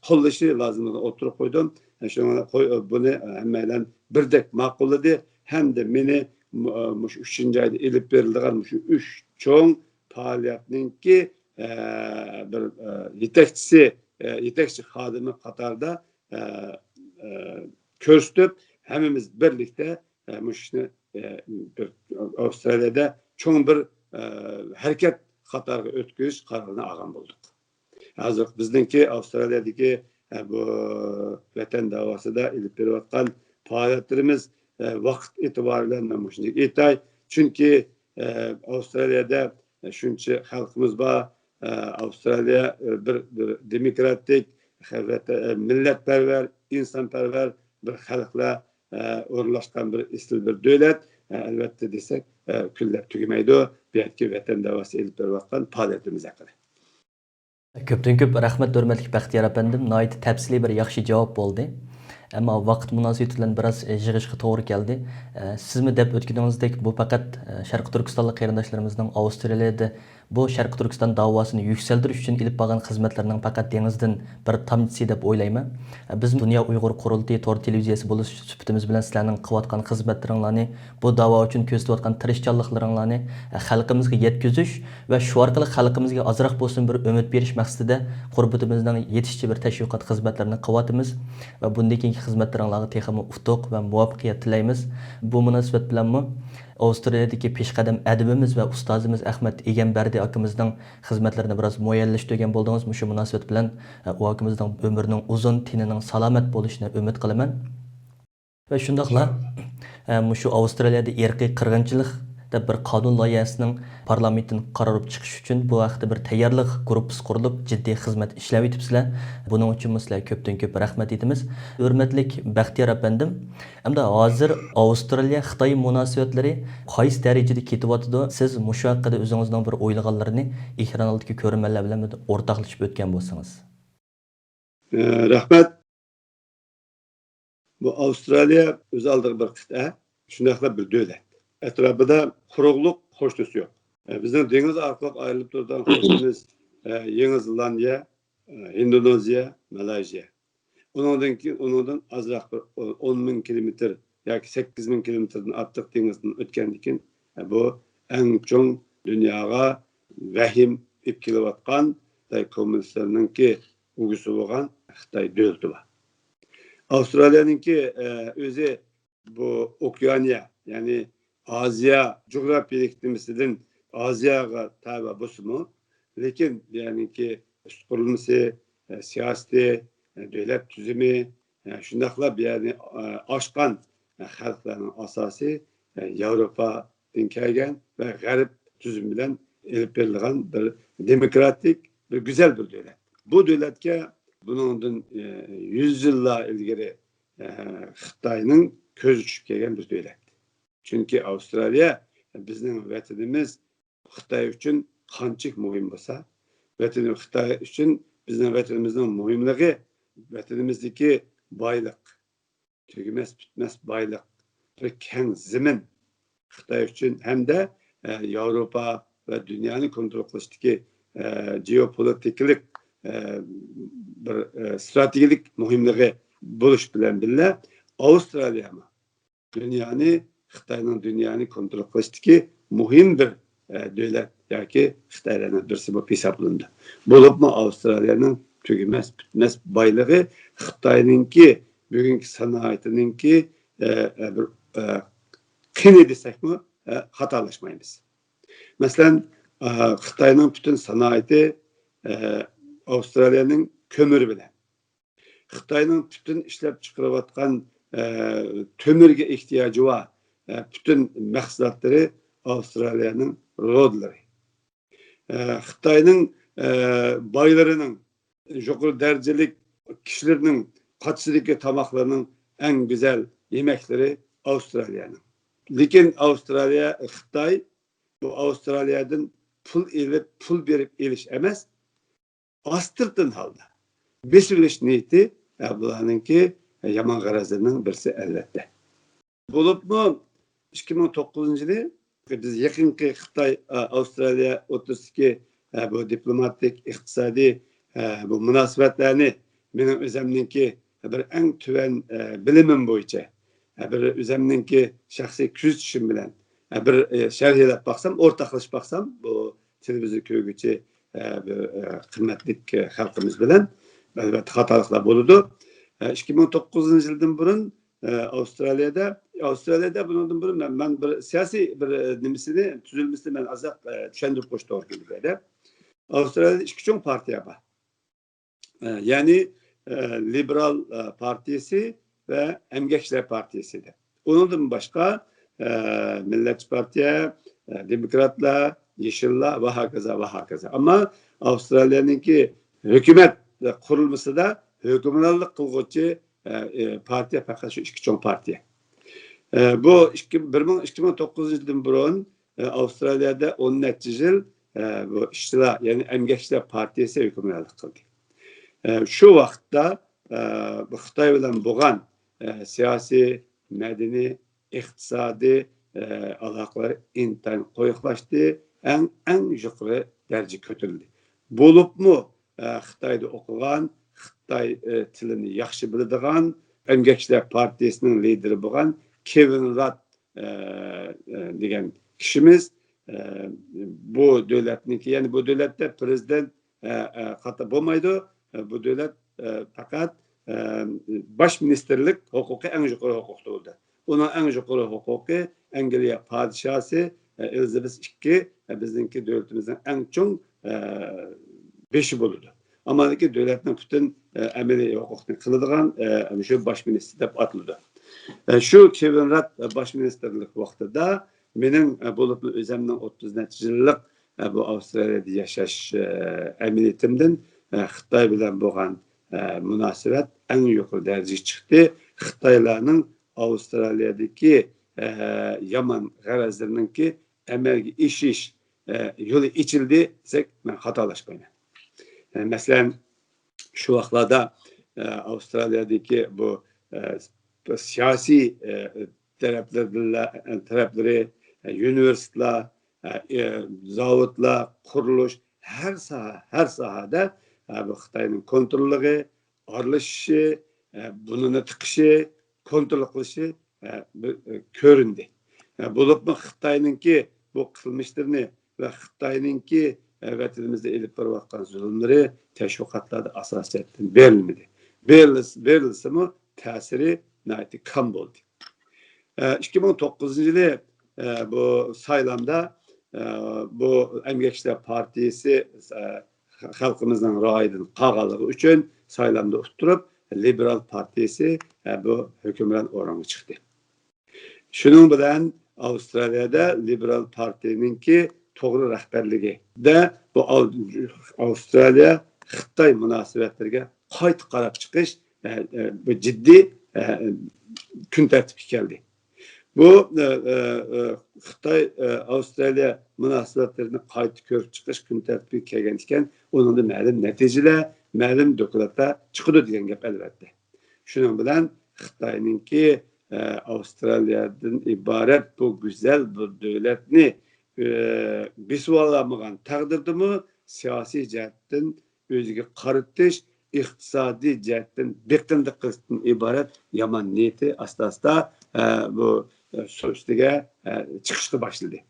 قوللىشى لازىملىقىنى ئوتتۇرىغا قويدۇم. شۇڭا قوي-، بۇنى ھەممەيلەن بىردەك ماقۇللىدى ھەمدە مېنى مۇ-، مۇشۇ ئۈچىنچى ئايدا ئېلىپ بېرىلىدىغان مۇشۇ ئۈچ چوڭ پائالىيەتنىڭكى، ئە، بىر، ئە، يېتەكچىسى، ئە، يېتەكچى خادىمى قاتارىدا، ئە، ئە، كۆرسىتىپ، ھەممىمىز بىرلىكتە، ئە، مۇشۇ ئىشنى، ئە، بىر ئاۋسترالىيەدە چوڭ بىر، ئە، ھەرىكەت قاتارىغا ئۆتكۈزۈش قارارىنى ئالغان بولدۇق. ھازىر بىزنىڭكى ئاۋسترالىيەدىكى، ئە، بۇ ۋەتەن داۋاسىدا ئېلىپ بېرىۋاتقان پائالىيەتلىرىمىز، ئە، ۋاقىت ئېتىبارى بىلەن مەن مۇشۇنچە ئېيتاي. چۈنكى، ئە، ئاۋسترالىيەدە، ئە، شۇنچە خەلقىمىز بار. ئە، ئاۋسترالىيە، ئە، بىر، بىر دېموكراتىك، خەلۋەت-، ئە، مىللەتپەرۋەر، ئىنسانپەرۋەر بىر خەلقلەر، ئە، ئورۇنلاشقان بىر ئېسىل بىر دۆلەت. ئە، ئەلۋەتتە دېسەك، ئە، كۈنلەپ تۈگىمەيدۇ. بۇ يەردىكى ۋەتەن داۋاسى ئېلىپ بېرىۋاتقان پائالىيەتلىرىمىز ھەققىدە. كۆپتىن كۆپ رەھمەت، ھۆرمەتلىك بەختىيار ئەپەندىم. ناھايىتى تەپسىلىي بىر ياخشى جاۋاب بولدى. ئەمما ۋاقىت مۇناسىۋىتى بىلەن بىراز، ئە، يىغىشقا توغرا كەلدى. ئە، سىزمۇ دەپ ئۆتكىنىڭىزدەك، بۇ پەقەت، ئە، شەرقىي تۈركىستانلىق قېرىنداشلىرىمىزنىڭ ئاۋسترالىيەدە بۇ شەرقىي تۈركىستان داۋاسىنى يۈكسەلدۈرۈش ئۈچۈن ئېلىپ بارغان خىزمەتلىرىنىڭ پەقەت دېڭىزدىن بىر تامچىسى دەپ ئويلايمەن. بىز دۇنيا ئۇيغۇر قۇرۇلتىيى تور تېلېۋىزىيەسى بولۇش سۈپىتىمىز بىلەن سىلەرنىڭ قىلىۋاتقان خىزمەتلىرىڭلارنى، بۇ داۋا ئۈچۈن كۆرسىتىۋاتقان تىرىشچانلىقلىرىڭلارنى خەلقىمىزگە يەتكۈزۈش ۋە شۇ ئارقىلىق خەلقىمىزگە ئازراق بولسۇن بىر ئۈمىد بېرىش مەقسىتىدە قۇربىتىمىزنىڭ يېتىشىچە بىر تەشۋىقات خىزمەتلىرىنى قىلىۋاتىمىز ۋە بۇندىن كېيىنكى خىزمەتلىرىڭلارغا تېخىمۇ ئۇتۇق ۋە مۇۋەپپەقىيەت تىلەيمىز. بۇ مۇناسىۋەت بىلەنمۇ ئاۋسترالىيەدىكى پېشقەدەم ئەدىبىمىز ۋە ئۇستازىمىز ئەخمەت ئىگەمبەردى ئاكىمىزنىڭ خىزمەتلىرىنى بىراز مۇئەييەنلەشتۈرگەن بولدىڭىز. مۇشۇ مۇناسىۋەت بىلەن، ئە، ئۇ ئاكىمىزنىڭ ئۆمرىنىڭ ئۇزۇن، تېنىنىڭ سالامەت بولۇشىنى ئۈمىد قىلىمەن. ۋە شۇنداقلا، ئە، مۇشۇ ئاۋسترالىيەدە ئىرقىي قىرغىنچىلىق دەپ بىر قانۇن لايىھەسىنىڭ پارلامېنتتىن قارار بولۇپ چىقىش ئۈچۈن بۇ ھەقتە بىر تەييارلىق گۇرۇپپىسى قۇرۇلۇپ، جىددىي خىزمەت ئىشلەۋېتىپسىلەر. بۇنىڭ ئۈچۈنمۇ سىلەرگە كۆپتىن كۆپ رەھمەت ئېيتىمىز. ھۆرمەتلىك بەختىيار ئەپەندىم، ئەمدى ھازىر ئاۋسترالىيە-خىتاي مۇناسىۋەتلىرى قايسى دەرىجىدە كېتىۋاتىدۇ؟ سىز مۇشۇ ھەققىدە ئۆزىڭىزنىڭ بىر ئويلىغانلىرىنى ئېكران ئالدىدىكى كۆرۈرمەنلەر بىلەن بىر ئورتاقلىشىپ ئۆتكەن بولسىڭىز. ئە، رەھمەت. بۇ ئاۋسترالىيە ئۆز ئالدىغا بىر قىتئە، شۇنداقلا بىر دۆلەت. ئەتراپىدا قۇرۇقلۇق، قوشنىسى يوق. ئە، بىزنىڭ دېڭىز ئارقىلىق ئايرىلىپ تۇرىدىغان قوشنىمىز، ئە، يېڭى زېلاندىيە، ئە، ھىندونېزىيە، مالايزىيە. ئۇنىڭدىن كېيىن، ئۇنىڭدىن ئازراق بىر ئون مىڭ كىلومېتىر ياكى سەككىز مىڭ كىلومېتىردىن ئارتۇق دېڭىزدىن ئۆتكەندىن كېيىن، ئە، بۇ ئەڭ چوڭ دۇنياغا ۋەھىمە ئېلىپ كېلىۋاتقان خىتاي كوممۇنىستلىرىنىڭكى ئۈلگىسى بولغان خىتاي دۆلىتى بار. ئاۋسترالىيەنىڭكى، ئە، ئۆزى بۇ ئوكېئانىيە، يەنى ئازىيا جۇغراپىيەلىك نېمىسىدىن ئازىياغا تەۋە بولسىمۇ، لېكىن بۇ يەرنىڭكى ئۈست قۇرۇلمىسى، ئە، سىياسىتى، ئە، دۆلەت تۈزۈمى، ئە، شۇنداقلا بۇ يەرنى، ئە، ئاشقان، ئە، خەلقلەرنىڭ ئاساسى، ئە، ياۋروپادىن كەلگەن ۋە غەرب تۈزۈمى بىلەن ئېلىپ بېرىلغان بىر دېموكراتىك، بىر گۈزەل بىر دۆلەت. بۇ دۆلەتكە بۇنىڭدىن، ئە، يۈز يىللار ئىلگىرى، ئە، خىتاينىڭ كۆزى چۈشۈپ كەلگەن بىر دۆلەت. چۈنكى ئاۋسترالىيە بىزنىڭ ۋەتىنىمىز خىتاي ئۈچۈن قانچىلىك مۇھىم بولسا، ۋەتىنى، خىتاي ئۈچۈن بىزنىڭ ۋەتىنىمىزنىڭ مۇھىملىقى، ۋەتىنىمىزدىكى بايلىق، تۈگىمەس پۈتمەس بايلىق، بىر كەڭ زېمىن خىتاي ئۈچۈن ھەمدە، ئە، ياۋروپا ۋە دۇنيانى كونترول قىلىشتىكى، ئە، جېئوپولىتىكىلىق، ئە، بىر، ئە، ستراتېگىيەلىك مۇھىملىقى بولۇش بىلەن بىللە، ئاۋسترالىيەمۇ دۇنيانى، خىتاينىڭ دۇنيانى كونترول قىلىشتىكى مۇھىم بىر، ئە، دۆلەت ياكى خىتايلارنىڭ بىرسى بولۇپ ھېسابلىنىدۇ. بولۇپمۇ ئاۋسترالىيەنىڭ تۈگىمەس پۈتمەس بايلىقى خىتاينىڭكى بۈگۈنكى سانائىتىنىڭكى، ئە، ئە، بىر، ئە، قېنى دېسەكمۇ، ئە، خاتالاشمايمىز. مەسىلەن، ئە، خىتاينىڭ پۈتۈن سانائىتى، ئە، ئاۋسترالىيەنىڭ كۆمۈرى بىلەن. خىتاينىڭ پۈتۈن ئىشلەپ چىقىرىۋاتقان، ئە، تۆمۈرگە ئېھتىياجى بار، ئە، پۈتۈن مەھسۇلاتلىرى ئاۋسترالىيەنىڭ رودلىرى. ئە، خىتاينىڭ، ئە، بايلىرىنىڭ، يۇقىرى دەرىجىلىك كىشىلىرىنىڭ قاچىسىدىكى تاماقلىرىنىڭ ئەڭ گۈزەل يېمەكلىرى ئاۋسترالىيەنىڭ. لېكىن ئاۋسترالىيە، خىتاي بۇ ئاۋسترالىيەدىن پۇل ئېلىپ، پۇل بېرىپ ئېلىش ئەمەس، ئاستىرتىن ھالدا بېسىۋېلىش نىيىتى، ئە، بۇلارنىڭكى، ئە، يامان غەرەزلىرىنىڭ بىرسى، ئەلۋەتتە. بولۇپمۇ ئىككى مىڭ توققۇزىنچى يىلى بىز يېقىنقى خىتاي، ئە، ئاۋسترالىيە ئوتتۇرىسىدىكى، ئە، بۇ دىپلوماتىك، ئىقتىسادىي، ئە، بۇ مۇناسىۋەتلەرنى مېنىڭ ئۆزەمنىڭكى بىر ئەڭ تۆۋەن، ئە، بىلىمىم بويىچە، ئە، بىر ئۆزەمنىڭكى شەخسىي كۆزىتىشىم بىلەن، ئە، بىر، ئە، شەرھلەپ باقسام، ئورتاقلىشىپ باقسام، بۇ تېلېۋىزور كۆرگۈچى، ئە، بىر، ئە، قىممەتلىك، ئە، خەلقىمىز بىلەن، ئەلۋەتتە، خاتالىقلار بولىدۇ. ئە، ئىككى مىڭ توققۇزىنچى يىلدىن بۇرۇن، ئە، ئاۋسترالىيەدە، ئاۋسترالىيەدە بۇنىڭدىن بۇرۇن مەن، مەن بىر سىياسىي بىر، ئە، نېمىسىنى، تۈزۈلمىسىنى مەن ئازراق، ئە، چۈشەندۈرۈپ قويۇش توغرا كېلىدۇ. ئاۋسترالىيەدە ئىككى چوڭ پارتىيە بار. ئە، يەنى، ئە، لىبېرال، ئە، پارتىيىسى ۋە ئەمگەكچىلەر پارتىيىسى دەپ. ئۇنىڭدىن باشقا، ئە، مىللەتچى پارتىيە، ئە، دېموكراتلار، يېشىللار ۋە ھاكازا، ۋە ھاكازا. ئەمما ئاۋسترالىيەنىڭكى ھۆكۈمەت قۇرۇلمىسىدا ھۆكۈمرانلىق قىلغۇچى، ئە، ئە، پارتىيە پەقەت شۇ ئىككى چوڭ پارتىيە. ئە، بۇ ئىككى، بىر مىڭ، ئىككى مىڭ توققۇزىنچى يىلدىن بۇرۇن، ئە، ئاۋسترالىيەدە ئون نەچچە يىل، ئە، بۇ ئىشچىلار، يەنى ئەمگەكچىلەر پارتىيىسى ھۆكۈمرانلىق قىلدى. ئە، شۇ ۋاقىتتا، ئە، بۇ خىتاي بىلەن بولغان، ئە، سىياسىي، مەدەنىي، ئىقتىسادىي، ئە، ئالاقىلار ئىنتايىن قويۇقلاشتى، ئەڭ، ئەڭ يۇقىرى دەرىجىگە كۆتۈرۈلدى. بولۇپمۇ، ئە، خىتايدا ئوقۇغان، خىتاي، ئە، تىلىنى ياخشى بىلىدىغان، ئەمگەكچىلەر پارتىيىسىنىڭ لىدېرى بولغان كېۋىن رات، ئە، ئە، دېگەن كىشىمىز، ئە، بۇ دۆلەتنىڭكى، يەنى بۇ دۆلەتتە پىرېزىدېنت، ئە، ئە، قاتى بولمايدۇ. ئە، بۇ دۆلەت، ئە، پەقەت، ئە، باش مىنىستىرلىك ھوقۇقى ئەڭ يۇقىرى ھوقۇقتا بولىدۇ. ئۇنىڭ ئەڭ يۇقىرى ھوقۇقى ئەنگلىيە پادىشاھسى، ئە، ئېلىزابېس ئىككى، ئە، بىزنىڭكى دۆلىتىمىزنىڭ ئەڭ چوڭ، ئە، بېشى بولىدۇ. ئەمما دۆلەتنىڭ پۈتۈن، ئە، ئەمەلىي ھوقۇقنى قىلىدىغان، ئە، مۇشۇ باش مىنىستىر دەپ ئاتىلىدۇ. ئە، شۇ كېۋىن رات، ئە، باش مىنىستىرلىق ۋاقتىدا مېنىڭ، ئە، بولۇپمۇ ئۆزۈمنىڭ ئوتتۇز نەچچە يىللىق، ئە، بۇ ئاۋسترالىيەدە ياشاش، ئە، ئەمەلىيىتىمدىن، ئە، خىتاي بىلەن بولغان، ئە، مۇناسىۋەت ئەڭ يۇقىرى دەرىجىگە چىقتى. خىتايلارنىڭ ئاۋسترالىيەدىكى، ئە، يامان غەرەزلىرىنىڭكى ئەمەلگە ئېشىش، ئە، يولى ئېچىلدى دېسەك، مەن خاتالاشمايمەن. ئە، مەسىلەن، شۇ ۋاقىتلاردا، ئە، ئاۋسترالىيەدىكى بۇ، ئە، سىياسىي، ئە، تەرەپلىرىدىنلا-، تەرەپلىرى، ئە، يۇنىۋېرسىتېتلار، ئە، ئە، زاۋۇتلار، قۇرۇلۇش، ھەر ساھە، ھەر ساھەدە، ئە، بۇ خىتاينىڭ كونتروللۇقى، ئارىلىشىشى، ئە، بۇرنىنى تىقىشى، كونترول قىلىشى، ئە، بىر، ئە، كۆرۈندى. ئە، بولۇپمۇ خىتاينىڭكى بۇ قىلمىشلىرىنى ۋە خىتاينىڭكى، ئە، ۋەتىنىمىزدە ئېلىپ بېرىۋاتقان زۇلۇملىرى تەشۋىقاتلاردا ئاساسىي جەھەتتىن بېرىلمىدى. بېرىلس-، بېرىلسىمۇ تەسىرى ناھايىتى كام بولدى. ئىككى مىڭ توققۇزىنچى يىلى، بۇ سايلامدا، بۇ ئەمگەكچىلەر پارتىيىسى، خەلقىمىزنىڭ رايىدىن قالغانلىقى ئۈچۈن سايلامدا ئۇتتۇرۇپ، لىبېرال پارتىيىسى، بۇ ھۆكۈمران ئورۇنغا چىقتى. شۇنىڭ بىلەن ئاۋسترالىيەدە لىبېرال پارتىيىنىڭكى توغرا رەھبەرلىكىدە بۇ ئاۋ-، ئاۋسترالىيە خىتاي مۇناسىۋەتلىرىگە قايتا قاراپ چىقىش، بۇ جىددىي، كۈن تەرتىپكە كەلدى. بۇ، خىتاي، ئاۋسترالىيە مۇناسىۋەتلىرىنى قايتا كۆرۈپ چىقىش كۈن تەرتىپىگە كەلگەن ئىكەن، ئۇنىڭدا مەلۇم نەتىجىلەر، مەلۇم دوكلاتلار چىقىدۇ دېگەن گەپ ئەلۋەتتە. شۇنىڭ بىلەن خىتاينىڭكى، ئاۋسترالىيەدىن ئىبارەت بۇ گۈزەل بۇ دۆلەتنى، بېسىۋالالمىغان تەقدىردىمۇ سىياسىي جەھەتتىن ئۆزىگە قارىتىش، ئىقتىسادىي جەھەتتىن بېقىندى قىلىشتىن ئىبارەت يامان نىيىتى ئاستا-ئاستا، ئە، بۇ، ئە، سۇ ئۈستىگە، ئە، چىقىشقا باشلىدى.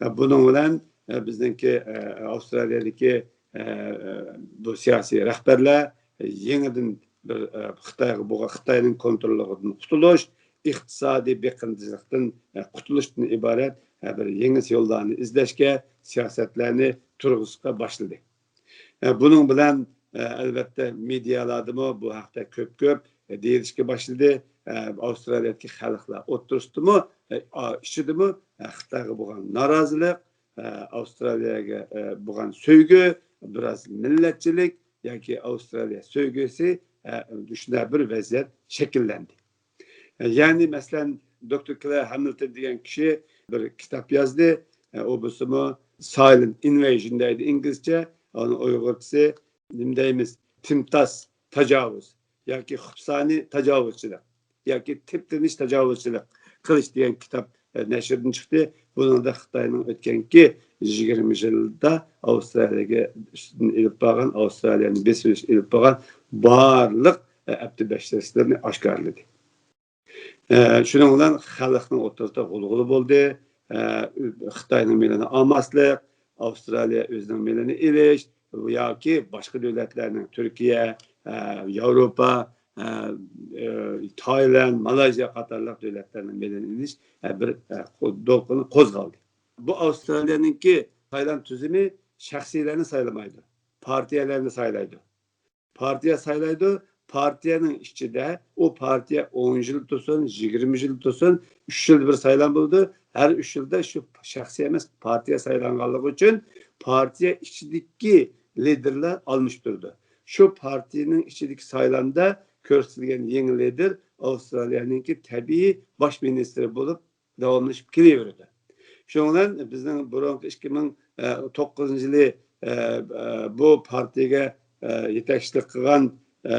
ئە، بۇنىڭ بىلەن، ئە، بىزنىڭكى، ئە، ئاۋسترالىيەدىكى، ئە، بۇ سىياسىي رەھبەرلەر يېڭىدىن بىر، ئە، خىتايغا بولغان، خىتاينىڭ كونتروللۇقىدىن قۇتۇلۇش، ئىقتىسادىي بېقىندىچىلىقتىن، ئە، قۇتۇلۇشتىن ئىبارەت، ئە، بىر يېڭى يوللارنى ئىزدەشكە، سىياسەتلەرنى تۇرغۇزۇشقا باشلىدى. ئە، بۇنىڭ بىلەن، ئە، ئەلۋەتتە، مېدىيالاردىمۇ بۇ ھەقتە كۆپ-كۆپ، ئە، دېيىلىشكە باشلىدى. ئە، ئاۋسترالىيەدىكى خەلقلەر ئوتتۇرىسىدىمۇ، ئە، ئا-، ئىچىدىمۇ، ئە، خىتايغا بولغان نارازىلىق، ئە، ئاۋسترالىيەگە، ئە، بولغان سۆيگۈ، بىراز مىللەتچىلىك ياكى ئاۋسترالىيە سۆيگۈسى، ئە، شۇنداق بىر ۋەزىيەت شەكىللەندى. يەنى، مەسىلەن، دوكتور كلېر ھامىلتون دېگەن كىشى بىر كىتاب يازدى. ئۇ بولسىمۇ سايلېنت ئىنۋېيژن دەيدۇ ئىنگلىزچە. ئۇنىڭ ئۇيغۇرچىسى نېمە دەيمىز؟ تىمتاس تاجاۋۇز ياكى خۇپسانى تاجاۋۇزچىلىق ياكى تىپتىنىش تاجاۋۇزچىلىق قىلىش دېگەن كىتاب، ئە، نەشردىن چىقتى. بۇنىڭدا خىتاينىڭ ئۆتكەنكى يىگىرمە يىلدا ئاۋسترالىيەگە ئۈستىدىن ئېلىپ بارغان، ئاۋسترالىيەنى بېسىۋېلىش ئېلىپ بارغان بارلىق، ئە، ئەپتى بەشىرىسلىرىنى ئاشكارىلىدى. ئە، شۇنىڭ بىلەن خەلقنىڭ ئوتتۇرىسىدا غۇلغۇلا بولدى. ئە، خىتاينىڭ مېلىنى ئالماسلىق، ئاۋسترالىيە ئۆزىنىڭ مېلىنى ئېلىش ياكى باشقا دۆلەتلەرنىڭ، تۈركىيە، ئە، ياۋروپا، ئە، ئە، تايلاند، مالايزىيە قاتارلىق دۆلەتلەرنىڭ مېلىنى ئېلىش، ئە، بىر، ئە، قو-، دولقۇنى قوزغالدى. بۇ ئاۋسترالىيەنىڭكى سايلام تۈزۈمى شەخسىيلەرنى سايلىمايدۇ، پارتىيەلەرنى سايلايدۇ. پارتىيە سايلايدۇ. پارتىيەنىڭ ئىچىدە ئۇ پارتىيە ئون يىل تۇرسۇن، يىگىرمە يىل تۇرسۇن، ئۈچ يىلدا بىر سايلام بولىدۇ. ھەر ئۈچ يىلدا شۇ شەخسىي ئەمەس پارتىيە سايلانغانلىقى ئۈچۈن پارتىيە ئىچىدىكى لىدېرلار ئالمىشىپ تۇرىدۇ. شۇ پارتىيىنىڭ ئىچىدىكى سايلامدا كۆرسىتىلگەن يېڭى لىدېر ئاۋسترالىيەنىڭكى تەبىئىي باش مىنىستىرى بولۇپ داۋاملىشىپ كېلىۋېرىدۇ. شۇنىڭ بىلەن بىزنىڭ بۇرۇنقى ئىككى مىڭ توققۇزىنچى يىلى، ئە، ئە، بۇ پارتىيەگە، ئە، يېتەكچىلىك قىلغان، ئە،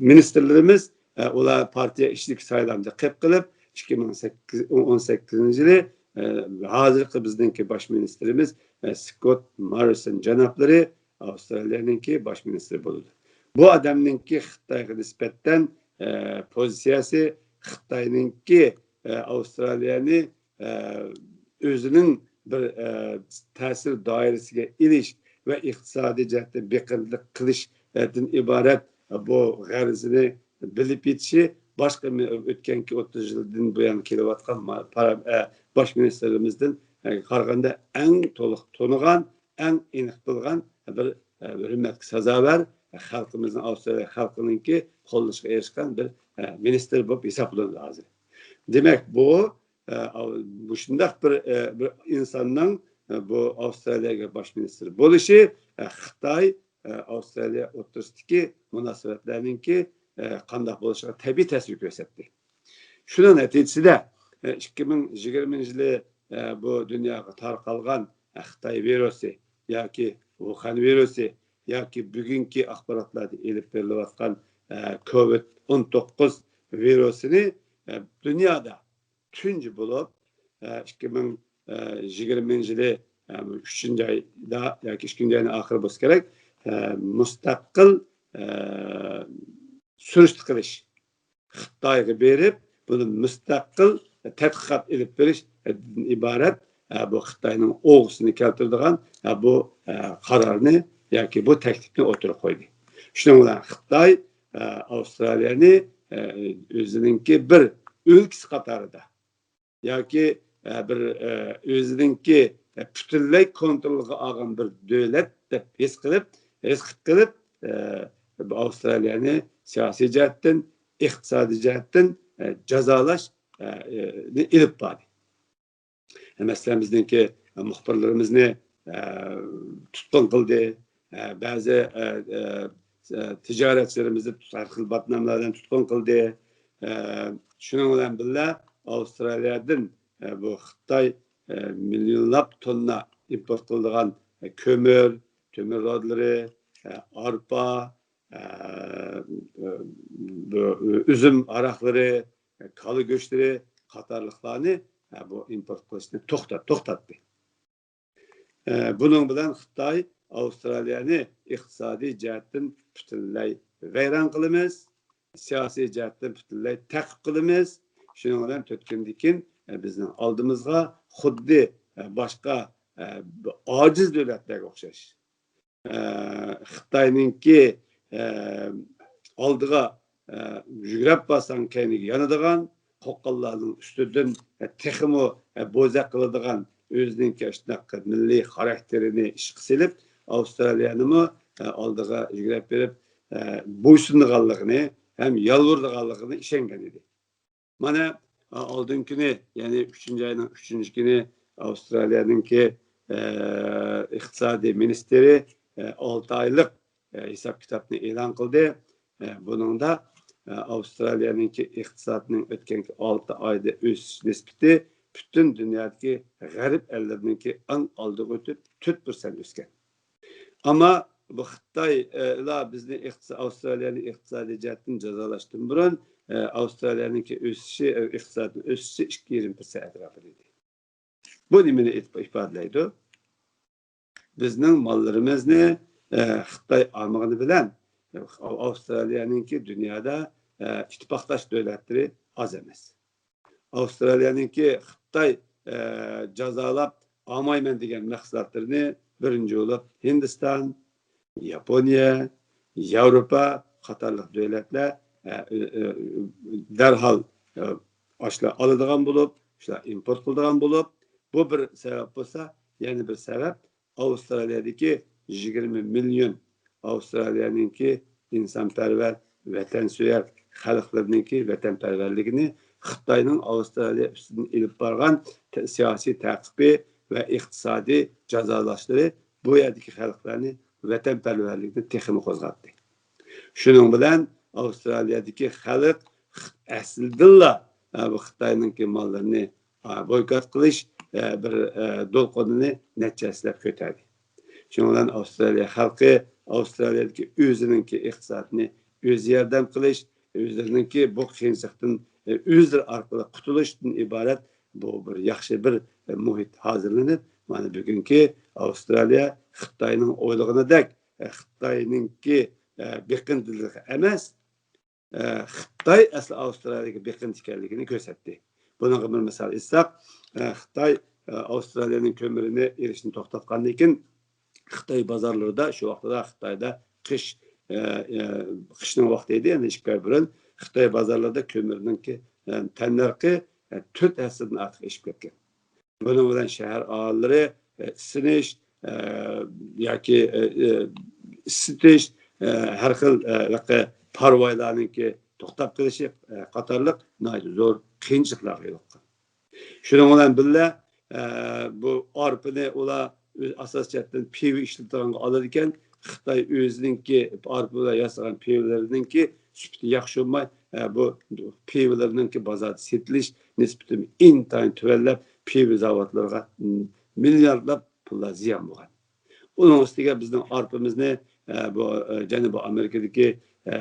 مىنىستىرلىرىمىز، ئە، ئۇلار پارتىيە ئىچىدىكى سايلامدا قېپ قېلىپ، ئىككى مىڭ سەككىز، ئون سەككىزىنچى يىلى، ئە، ھازىرقى بىزنىڭكى باش مىنىستىرىمىز، ئە، سكوت ماررىسون جانابلىرى ئاۋسترالىيەنىڭكى باش مىنىستىرى بولىدۇ. بۇ ئادەمنىڭكى خىتايغا نىسبەتەن، ئە، پوزىتسىيەسى خىتاينىڭكى، ئە، ئاۋسترالىيەنى، ئە، ئۆزىنىڭ بىر، ئە، تەسىر دائىرىسىگە ئېلىش ۋە ئىقتىسادىي جەھەتتىن بېقىندىلىق قىلىشتىن ئىبارەت بۇ غەرىزىنى بىلىپ يېتىشى باشقا مە-، ئۆتكەنكى ئوتتۇز يىلدىن بۇيان كېلىۋاتقان ما-، پارا-، ئە، باش مىنىستىرلىرىمىزدىن، ئە، قارىغاندا ئەڭ تولۇق تونۇغان، ئەڭ ئېنىق بىلغان بىر، ئە، ھۆرمەتكە سازاۋەر، خەلقىمىزنىڭ، ئاۋسترالىيە خەلقىنىڭكى قوللىشىغا ئېرىشكەن بىر، ئە، مىنىستىر بولۇپ ھېسابلىنىدۇ ھازىر. دېمەك، بۇ، ئە، ئاۋ-، مۇشۇنداق بىر، ئە، بىر ئىنساننىڭ، ئە، بۇ ئاۋسترالىيەگە باش مىنىستىر بولۇشى، ئە، خىتاي، ئە، ئاۋسترالىيە ئوتتۇرىسىدىكى مۇناسىۋەتلەرنىڭكى، ئە، قانداق بولۇشىغا تەبىئىي تەسىر كۆرسەتتى. شۇنىڭ نەتىجىسىدە، ئە، ئىككى مىڭ يىگىرمىنچى يىلى، ئە، بۇ دۇنياغا تارقالغان، ئە، خىتاي ۋىرۇسى ياكى ۋۇخەن ۋىرۇسى ياكى بۈگۈنكى ئاخباراتلاردا ئېلىپ بېرىلىۋاتقان، ئە، كوۋىد ئون توققۇز ۋىرۇسىنى، ئە، دۇنيادا تۇنجى بولۇپ، ئە، ئىككى مىڭ يىگىرمىنچى يىلى، ئە، ئۈچىنچى ئايدا ياكى ئىككىنچى ئاينىڭ ئاخىرى بولسا كېرەك، ئە، مۇستەقىل، ئە، سۈرۈشتە قىلىش، خىتايغا بېرىپ، بۇنى مۇستەقىل تەتقىقات ئېلىپ بېرىشتىن ئىبارەت، ئە، بۇ خىتاينىڭ ئوغىسىنى كەلتۈرىدىغان، ئە، بۇ، ئە، قارارنى ياكى بۇ تەكلىپنى ئوتتۇرىغا قويدى. شۇنىڭ بىلەن خىتاي، ئە، ئاۋسترالىيەنى، ئە، ئۆزىنىڭكى بىر ئۆلكىسى قاتارىدا ياكى، ئە، بىر، ئە، ئۆزىنىڭكى، ئە، پۈتۈنلەي كونترولغا ئالغان بىر دۆلەت دەپ ھېس قىلىپ، ھېس قىلىپ، ئە، بۇ ئاۋسترالىيەنى سىياسىي جەھەتتىن، ئىقتىسادىي جەھەتتىن، ئە، جازالاش، ئە، ئە، نى ئېلىپ باردى. مەسىلەن، بىزنىڭكى مۇخبىرلىرىمىزنى، ئە، تۇتقۇن قىلدى. ئە، بەزى، ئە، ئە، ئە، تىجارەتچىلىرىمىزنى تۇت-، ھەر خىل باتناملار بىلەن تۇتقۇن قىلدى. ئە، شۇنىڭ بىلەن بىللە، ئاۋسترالىيەدىن، ئە، بۇ خىتاي، ئە، مىليونلاپ توننا ئىمپورت قىلىدىغان، ئە، كۆمۈر، تۆمۈر رادلىرى، ئە، ئارپا، ئە، بۇ ئۈزۈم ھاراقلىرى، كالا گۆشلىرى قاتارلىقلارنى، ئە، بۇ ئىمپورت قىلىشنى توختا-، توختاتتى. ئە، بۇنىڭ بىلەن خىتاي ئاۋسترالىيەنى ئىقتىسادىي جەھەتتىن پۈتۈنلەي ۋەيران قىلىمىز، سىياسىي جەھەتتىن پۈتۈنلەي تەقىپ قىلىمىز. شۇنىڭ بىلەن تۆت كۈندىن كېيىن، ئە، بىزنىڭ ئالدىمىزغا خۇددى، ئە، باشقا، ئە، ئاجىز دۆلەتلەرگە ئوخشاش، ئە، خىتاينىڭكى، ئە، ئالدىغا، ئە، يۈگرەپ بارساڭ كەينىگە يانىدىغان، قوققانلارنىڭ ئۈستىدىن، ئە، تېخىمۇ، ئە، بوزەك قىلىدىغان ئۆزىنىڭكى شۇنداق مىللىي خاراكتېرىنى ئىشقا سېلىپ، ئاۋسترالىيەنىمۇ، ئە، ئالدىغا يۈگرەپ بېرىپ، ئە، بويسۇنىدىغانلىقىنى ھەم يالۋۇرىدىغانلىقىنى ئىشەنگەن ئىدى. مانا، ئالدىنقى كۈنى، يەنى ئۈچىنچى ئاينىڭ ئۈچىنچى كۈنى ئاۋسترالىيەنىڭكى، ئە، ئىقتىسادىي مىنىستىرى، ئە، ئالتە ئايلىق، ئە، ھېساب كىتابنى ئېلان قىلدى. ئە، بۇنىڭدا، ئە، ئاۋسترالىيەنىڭكى ئىقتىسادىنىڭ ئۆتكەنكى ئالتە ئايدا ئۆسۈش نىسبىتى پۈتۈن دۇنيادىكى غەرب ئەللىرىنىڭكى ئەڭ ئالدىغا ئۆتۈپ، تۆت پىرسەنت ئۆسكەن. ئەمما بۇ خىتاي، ئە، لا بىزنى ئىقتىسا-، ئاۋسترالىيەنى ئىقتىسادىي جەھەتتىن جازالاشتىن بۇرۇن، ئە، ئاۋسترالىيەنىڭكى ئۆسۈشى، ئە، ئىقتىسادنىڭ ئۆسۈشى ئىككى يېرىم پىرسەنت ئەتراپىدا ئىدى. بۇ نېمىنى ئېيتىپ، ئىپادىلەيدۇ؟ بىزنىڭ ماللىرىمىزنى، ئە، خىتاي ئالمىغىنى بىلەن، ئاۋ-، ئاۋسترالىيەنىڭكى دۇنيادا، ئە، ئىتتىپاقداش دۆلەتلىرى ئاز ئەمەس. ئاۋسترالىيەنىڭكى خىتاي، ئە، جازالاپ ئالمايمەن دېگەن مەھسۇلاتلىرىنى بىرىنچى بولۇپ ھىندىستان، ياپونىيە، ياۋروپا قاتارلىق دۆلەتلەر، ئە، ئە، ئە، دەرھال، ئە، ئاشۇلار ئالىدىغان بولۇپ، شۇلار ئىمپورت قىلىدىغان بولۇپ، بۇ بىر سەۋەب بولسا، يەنە بىر سەۋەب ئاۋسترالىيەدىكى يىگىرمە مىليون ئاۋسترالىيەنىڭكى ئىنسانپەرۋەر، ۋەتەنسۆيەر خەلقلىرىنىڭكى ۋەتەنپەرۋەرلىكىنى، خىتاينىڭ ئاۋسترالىيە ئۈستىدىن ئېلىپ بارغان ت-، سىياسىي تەقىبى ۋە ئىقتىسادىي جازالاشلىرى بۇ يەردىكى خەلقلەرنى ۋەتەنپەرۋەرلىكنى تېخىمۇ قوزغاتتى. شۇنىڭ بىلەن ئاۋسترالىيەدىكى خەلق ئەسلىدىنلا، ئە، بۇ خىتاينىڭكى ماللىرىنى، ئە، بويكوت قىلىش، ئە، بىر، ئە، دولقۇنىنى نەچچە ھەسسىلەپ كۆتەردى. شۇنىڭ بىلەن ئاۋسترالىيە خەلقى ئاۋسترالىيەدىكى ئۆزىنىڭكى ئىقتىسادىنى ئۆزى ياردەم قىلىش، ئۆزلىرىنىڭكى بۇ قىيىنچىلىقتىن، ئە، ئۆزلىرى ئارقىلىق قۇتۇلۇشتىن ئىبارەت بۇ بىر ياخشى بىر، ئە، مۇھىت ھازىرلىنىپ، مانا بۈگۈنكى ئاۋسترالىيە خىتاينىڭ ئويلىغىنىدەك، ئە، خىتاينىڭكى، ئە، بېقىندىلىقى ئەمەس، ئە، خىتاي ئەسلى ئاۋسترالىيەگە بېقىندى ئىكەنلىكىنى كۆرسەتتى. بۇنىڭغا بىر مىسال ئېيتساق، ئە، خىتاي، ئە، ئاۋسترالىيەنىڭ كۆمۈرىنى ئېلىشنى توختاتقاندىن كېيىن، خىتاي بازارلىرىدا شۇ ۋاقتىدا خىتايدا قىش، ئە، ئە، قىشنىڭ ۋاقتى ئىدى، يەنى ئىككى ئاي بۇرۇن خىتاي بازارلىرىدا كۆمۈرنىڭكى، ئە، تەننەرخى، ئە، تۆت ھەسسىدىن ئارتۇق ئېشىپ كەتكەن. بۇنىڭ بىلەن شەھەر ئاھالىلىرى، ئە، ئىسسىنىش، ئە، ياكى، ئە، ئە، ئىسسىتىش، ئە، ھەر خىل، ئە، پارۋايلارنىڭكى توختاپ قېلىشى، ئە، قاتارلىق ناھايىتى زور قىيىنچىلىقلارغا يولۇققان. شۇنىڭ بىلەن بىللە، ئە، بۇ ئارپىنى ئۇلار ئۆز ئاساسىي جەھەتتىن پىۋا ئىشلىتىدىغانغا ئالىدىكەن. خىتاي ئۆزىنىڭكى ئارپا بىلەن ياسىغان پىۋىلىرىنىڭكى سۈپىتى ياخشى بولماي، ئە، بۇ پىۋىلىرىنىڭكى بازاردا سېتىلىش نىسبىتى ئىنتايىن تۆۋەنلەپ، پىۋا زاۋۇتلىرىغا مىلياردلاپ پۇللار زىيان بولغان. ئۇنىڭ ئۈستىگە بىزنىڭ ئارپىمىزنى، ئە، بۇ، ئە، جەنۇبىي ئامېرىكىدىكى، ئە،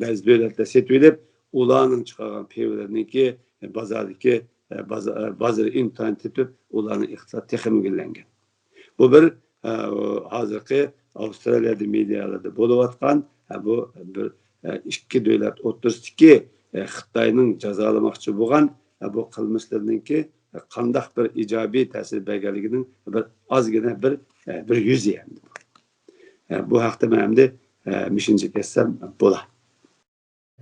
بەزى دۆلەتلەر سېتىۋېلىپ، ئۇلارنىڭ چىقارغان پىۋىلىرىنىڭكى، ئە، بازاردىكى، ئە، بازا-، ئە، بازىرى ئىنتايىن تېپىپ، ئۇلارنىڭ ئىقتىسادى تېخىمۇ گۈللەنگەن. بۇ بىر، ئە، ھازىرقى ئاۋسترالىيەدە مېدىيالاردا بولۇۋاتقان، ئە، بۇ بىر، ئە، ئىككى دۆلەت ئوتتۇرىسىدىكى، ئە، خىتاينىڭ جازالىماقچى بولغان، ئە، بۇ قىلمىشلىرىنىڭكى قانداق بىر ئىجابىي تەسىر بەرگەنلىكىنىڭ بىر ئازگىنە بىر، ئە، بىر يۈزى ئەمدى. ئە، بۇ ھەقتە مەن ئەمدى، ئە، مۇشۇنچە ئېيتسام بولا.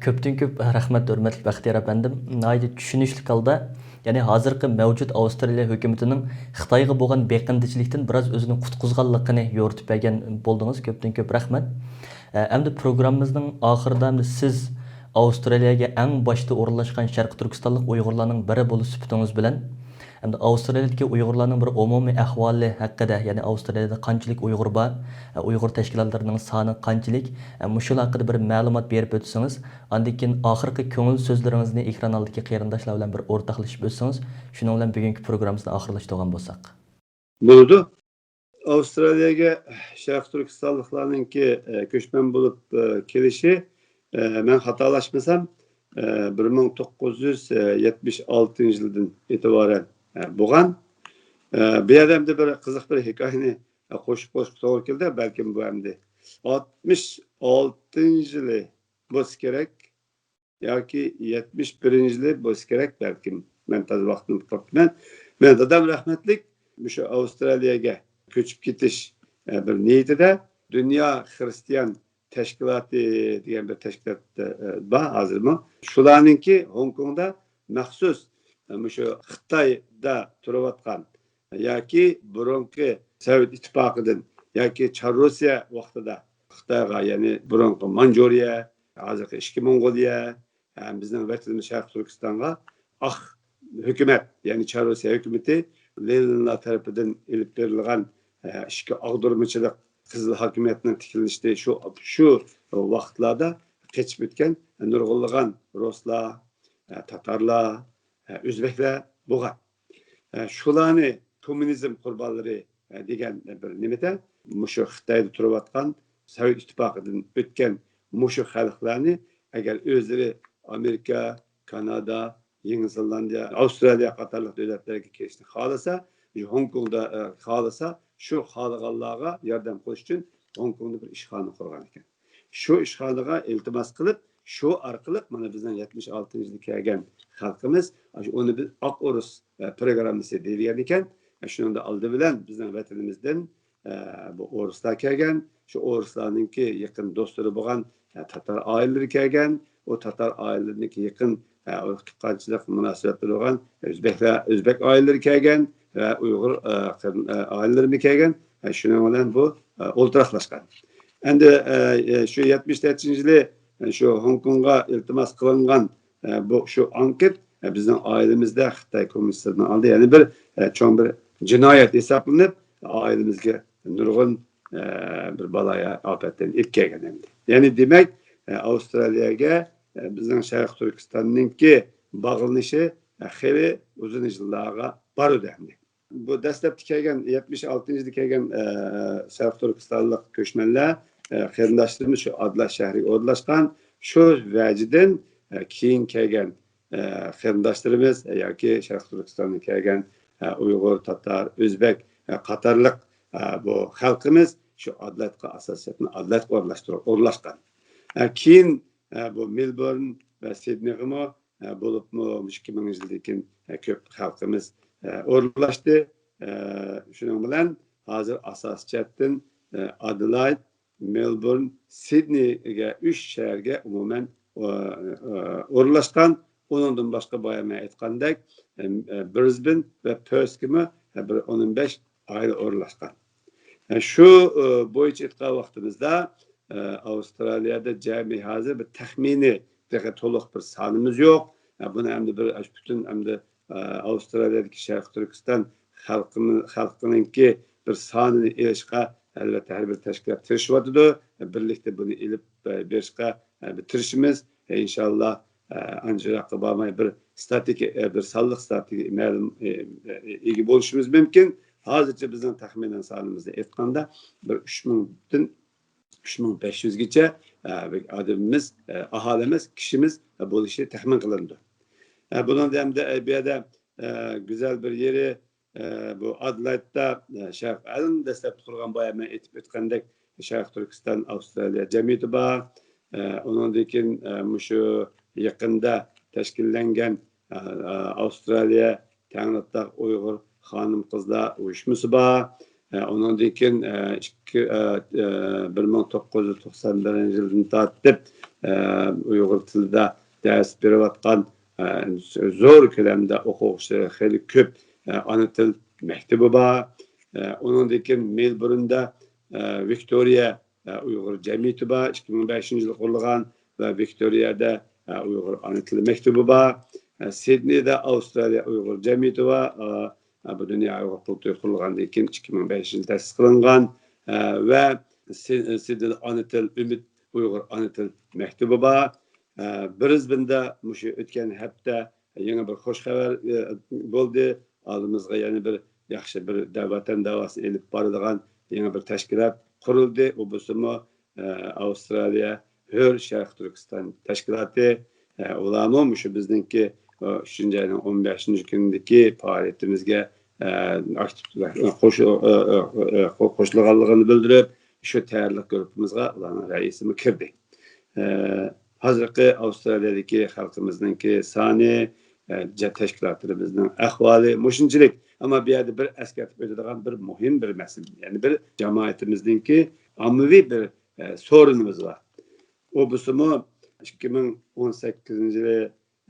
كۆپتىن كۆپ رەھمەت، ھۆرمەتلىك بەختىيار ئەپەندىم. ناھايىتى چۈشىنىشلىك ھالدا، يەنى ھازىرقى مەۋجۇت ئاۋسترالىيە ھۆكۈمىتىنىڭ خىتايغا بولغان بېقىندىچىلىكتىن بىراز ئۆزىنى قۇتقۇزغانلىقىنى يورۇتۇپ بەرگەن بولدىڭىز. كۆپتىن كۆپ رەھمەت. ئە، ئەمدى پروگراممىمىزنىڭ ئاخىرىدا ئەمدى سىز ئاۋسترالىيەگە ئەڭ باشتا ئورۇنلاشقان شەرقىي تۈركىستانلىق ئۇيغۇرلارنىڭ بىرى بولۇش سۈپىتىڭىز بىلەن، ئەمدى ئاۋسترالىيەدىكى ئۇيغۇرلارنىڭ بىر ئومۇمىي ئەھۋالى ھەققىدە، يەنى ئاۋسترالىيەدە قانچىلىك ئۇيغۇر بار، ئۇيغۇر تەشكىلاتلىرىنىڭ سانى قانچىلىك، مۇشۇلار ھەققىدە بىر مەلۇمات بېرىپ ئۆتسىڭىز، ئاندىن كېيىن ئاخىرقى كۆڭۈل سۆزلىرىڭىزنى ئېكران ئالدىدىكى قېرىنداشلار بىلەن بىر ئورتاقلىشىپ ئۆتسىڭىز، شۇنىڭ بىلەن بۈگۈنكى پروگراممىمىزنى ئاخىرلاشتۇرغان بولساق. بولىدۇ. ئاۋسترالىيەگە شەرقىي تۈركىستانلىقلارنىڭكى، ئە، كۆچمەن بولۇپ، ئە، كېلىشى، ئە، مەن خاتالاشمىسام، ئە، بىر مىڭ توققۇز يۈز يەتمىش ئالتىنچى يىلدىن ئېتىبارەن، ئە، بولغان. ئە، بۇ يەردە ئەمدى بىر قىزىق بىر ھېكايىنى، ئە، قوشۇپ قويۇشقا توغرا كېلىدۇ. بەلكىم بۇ ئەمدى ئاتمىش ئالتىنچى يىلى بولسا كېرەك. ياكى يەتمىش بىرىنچى يىلى بولسا كېرەك بەلكىم. مەن تازا ۋاقتىنى ئۇنتۇپ قاپتىمەن. مېنىڭ دادام رەھمەتلىك مۇشۇ ئاۋسترالىيەگە كۆچۈپ كېتىش، ئە، بىر نىيىتىدە دۇنيا خىرىستىيان تەشكىلاتى دېگەن بىر تەشكىلات، ئە، بار ھازىرمۇ. شۇلارنىڭكى ھوڭكوڭدا مەخسۇس، ئە، مۇشۇ خىتايدا تۇرۇۋاتقان ياكى بۇرۇنقى سوۋېت ئىتتىپاقىدىن ياكى چار روسىيە ۋاقتىدا خىتايغا، يەنى بۇرۇنقى مانجۇرىيە، ھازىرقى ئىچكى موڭغۇلىيە، ھەم بىزنىڭ ۋەتىنىمىز شەرقىي تۈركىستانغا ئاق ھۆكۈمەت، يەنى چار روسىيە ھۆكۈمىتى لېنىنلار تەرىپىدىن ئېلىپ بېرىلغان، ئىچكى ئاغدۇرمىچىلىق، قىزىل ھاكىمىيەتنىڭ تىكلىنىشى شۇ، شۇ ۋاقىتلاردا قېچىپ ئۆتكەن نۇرغۇنلىغان رۇسلار، تاتارلار، ئۆزبەكلەر بولغان. شۇلارنى كوممۇنىزم قۇربانلىرى دېگەن بىر نېمىدە مۇشۇ خىتايدا تۇرۇۋاتقان سوۋېت ئىتتىپاقىدىن ئۆتكەن مۇشۇ خەلقلەرنى ئەگەر ئۆزلىرى ئامېرىكا، كانادا، يېڭى زېلاندىيە، ئاۋسترالىيە قاتارلىق دۆلەتلەرگە كېلىشنى خالىسا، ھوڭكوڭدا، ئە، خالىسا، شۇ خالىغانلارغا ياردەم قىلىش ئۈچۈن ھوڭكوڭدا بىر ئىشخانا قۇرغان ئىكەن. شۇ ئىشخانىغا ئىلتىماس قىلىپ، شۇ ئارقىلىق مانا بىزنىڭ يەتمىش ئالتىنچى يىلى كەلگەن خەلقىمىز، ئاشۇ ئۇنى بىز ئاق ئورۇس، ئە، پروگراممىسى دېيىلگەن ئىكەن. شۇنىڭدا ئالدى بىلەن بىزنىڭ ۋەتىنىمىزدىن، ئە، بۇ ئورۇسلار كەلگەن. شۇ ئورۇسلارنىڭكى يېقىن دوستلىرى بولغان، ئە، تاتار ئائىلىلىرى كەلگەن. ئۇ تاتار ئائىلىلىرىنىڭكى يېقىن، ئە، تۇغقانچىلىق مۇناسىۋەتلىرى بولغان ئۆزبەكلەر، ئۆزبەك ئائىلىلىرى كەلگەن ۋە ئۇيغۇر، ئە، قېرىن-، ئە، ئائىلىلىرىمۇ كەلگەن. ئە، شۇنىڭ بىلەن بۇ، ئە، ئولتۇراقلاشقان. ئەمدى، ئە، ئە، شۇ يەتمىش تۆتىنچى يىلى، ئە، شۇ ھوڭكوڭغا ئىلتىماس قىلىنغان، ئە، بۇ، شۇ ئانكېت، ئە، بىزنىڭ ئائىلىمىزدە خىتاي كوممۇنىستلىرىنىڭ ئالدى يەنە بىر، ئە، چوڭ بىر جىنايەت ھېسابلىنىپ، ئائىلىمىزگە نۇرغۇن، ئە، بىر بالايا ئاپەتلەرنى ئېلىپ كەلگەن ئەمدى. يەنى دېمەك، ئە، ئاۋسترالىيەگە، ئە، بىزنىڭ شەرقىي تۈركىستاننىڭكى باغلىنىشى، ئە، خېلى ئۇزۇن يىللارغا بارىدۇ ئەمدى. بۇ دەسلەپتە كەلگەن، يەتمىش ئالتىنچى يىلدا كەلگەن، ئە، شەرقىي تۈركىستانلىق كۆچمەنلەر، ئە، قېرىنداشلىرىمىز شۇ ئادىلاش شەھىرىگە ئورۇنلاشقان. شۇ ۋەجىدىن، ئە، كېيىن كەلگەن، ئە، قېرىنداشلىرىمىز، ئە، ياكى شەرقىي تۈركىستاندىن كەلگەن، ئە، ئۇيغۇر، تاتار، ئۆزبەك، ئە، قاتارلىق، ئە، بۇ خەلقىمىز شۇ ئادىلەتكە ئاساسەن ئادىلەتكە ئورۇنلاشتۇرۇپ، ئورۇنلاشقان. ئە، كېيىن، ئە، بۇ مېلبورن ۋە سىدنېيغىمۇ، ئە، بولۇپمۇ مۇشۇ ئىككى مىڭىنچى يىلدىن كېيىن، ئە، كۆپ خەلقىمىز، ئە، ئورۇنلاشتى. ئە، شۇنىڭ بىلەن ھازىر ئاساسىي جەھەتتىن، ئە، ئادېلايد، مېلبورن، سىدنېيگە، ئۈچ شەھەرگە ئومۇمەن ئورۇنلاشقان. ئۇنىڭدىن باشقا بايا مەن ئېيتقاندەك، ئە، ئە، برىزبېن ۋە پېرسكىمۇ، ئە، بىر ئون بەش ئائىلە ئورۇنلاشقان. ئە، شۇ، ئە، بويىچە ئېيتقان ۋاقتىمىزدا، ئە، ئاۋسترالىيەدە جەمئىي ھازىر بىر تەخمىنىي، تېخى تولۇق بىر سانىمىز يوق. ئە، بۇنى ئەمدى بىر، ئە، پۈتۈن ئەمدى، ئە، ئاۋسترالىيەدىكى شەرقىي تۈركىستان خەلقىمىز، خەلقىنىڭكى بىر سانىنى ئېلىشقا، ئەلۋەتتە، ھەر بىر تەشكىلات تىرىشىۋاتىدۇ. بىرلىكتە بۇنى ئېلىپ، ئە، بېرىشقا، ئە، بىر تىرىشىمىز. ئە، ئىنشاللا، ئە، ئانچە يىراققا بارماي بىر ستاتىكا، ئە، بىر سانلىق ستاتىكا مەلۇم، ئە، ئە، ئىگە بولۇشىمىز مۇمكىن. ھازىرچە بىزنىڭ تەخمىنەن سانىمىزنى ئېيتقاندا، بىر ئۈچ مىڭدىن ئۈچ مىڭ بەش يۈزگىچە، ئە، ئادىمىمىز، ئە، ئاھالىمىز، كىشىمىز، ئە، بولۇشى تەخمىن قىلىنىدۇ. ئە، بۇنىڭدا ئەمدى، ئە، بۇ يەردە، ئە، گۈزەل بىر يېرى، ئە، بۇ ئادېلايدتا، ئە، شەرق، ئەڭ دەسلەپتە قۇرغان، بايا مەن ئېيتىپ ئۆتكەندەك، شەرقىي تۈركىستان ئاۋسترالىيە جەمئىيىتى بار. ئە، ئۇنىڭدىن كېيىن، ئە، مۇشۇ يېقىندا تەشكىللەنگەن، ئە، ئە، ئاۋسترالىيە تەڭرىتاغ ئۇيغۇر خانىم-قىزلار ئۇيۇشمىسى بار. ئە، ئۇنىڭدىن كېيىن، ئە، ئىككى، ئە، ئە، بىر مىڭ توققۇز يۈز توقسان بىرىنچى يىلدىن تارتىپ، ئە، ئۇيغۇر تىلىدا دەرس بېرىۋاتقان، ئە، زور كۆلەمدە ئوقۇغۇچىلىرى خېلى كۆپ، ئە، ئانا تىل مەكتىپى بار. ئە، ئۇنىڭدىن كېيىن مېلبورندا، ئە، ۋىكتورىيە ئە، ئۇيغۇر جەمئىيىتى بار، ئىككى مىڭ بەشىنچى يىلى قۇرۇلغان ۋە ۋىكتورىيەدە، ئە، ئۇيغۇر ئانا تىلى مەكتىپى بار. ئە، سىدنېيدا ئاۋسترالىيە ئۇيغۇر جەمئىيىتى بار. ئە، ئە، بۇ دۇنيا ئۇيغۇر قۇرۇلتىيى قۇرۇلغاندىن كېيىن ئىككى مىڭ بەشىنچى يىلى تەسىس قىلىنغان. ئە، ۋە سى-، سىدنېيدا ئانا تىل، ئۈمىد ئۇيغۇر ئانا تىل مەكتىپى بار. ئە، برىزبېندا مۇشۇ ئۆتكەن ھەپتە يېڭى بىر خوش خەۋەر، ئە، بولدى. ئالدىمىزغا يەنە بىر ياخشى بىر دە-، ۋەتەن داۋاسىنى ئېلىپ بارىدىغان يېڭى بىر تەشكىلات قۇرۇلدى. ئۇ بولسىمۇ، ئە، ئاۋسترالىيە ھۆر شەرقىي تۈركىستان تەشكىلاتى. ئە، ئۇلارمۇ مۇشۇ بىزنىڭكى، ئە، ئۈچىنچى ئاينىڭ ئون بەشىنچى كۈنىدىكى پائالىيىتىمىزگە، ئە، ئاكتىپ قوش-، ئە، ئە، ئە، قوشۇلغانلىقىنى بىلدۈرۈپ، شۇ تەييارلىق گۇرۇپپىمىزغا ئۇلارنىڭ رەئىسىمۇ كىردى. ئە، ھازىرقى ئاۋسترالىيەدىكى خەلقىمىزنىڭكى سانى، ئە، جە-، تەشكىلاتلىرىمىزنىڭ ئەھۋالى مۇشۇنچىلىك. ئەمما بۇ يەردە بىر ئەسكەرتىپ ئۆتىدىغان بىر مۇھىم بىر مەسىلە، يەنى بىر جامائىتىمىزنىڭكى ئاممىۋى بىر، ئە، سورۇنىمىز بار. ئۇ بولسىمۇ ئىككى مىڭ ئون سەككىزىنچى يىلى،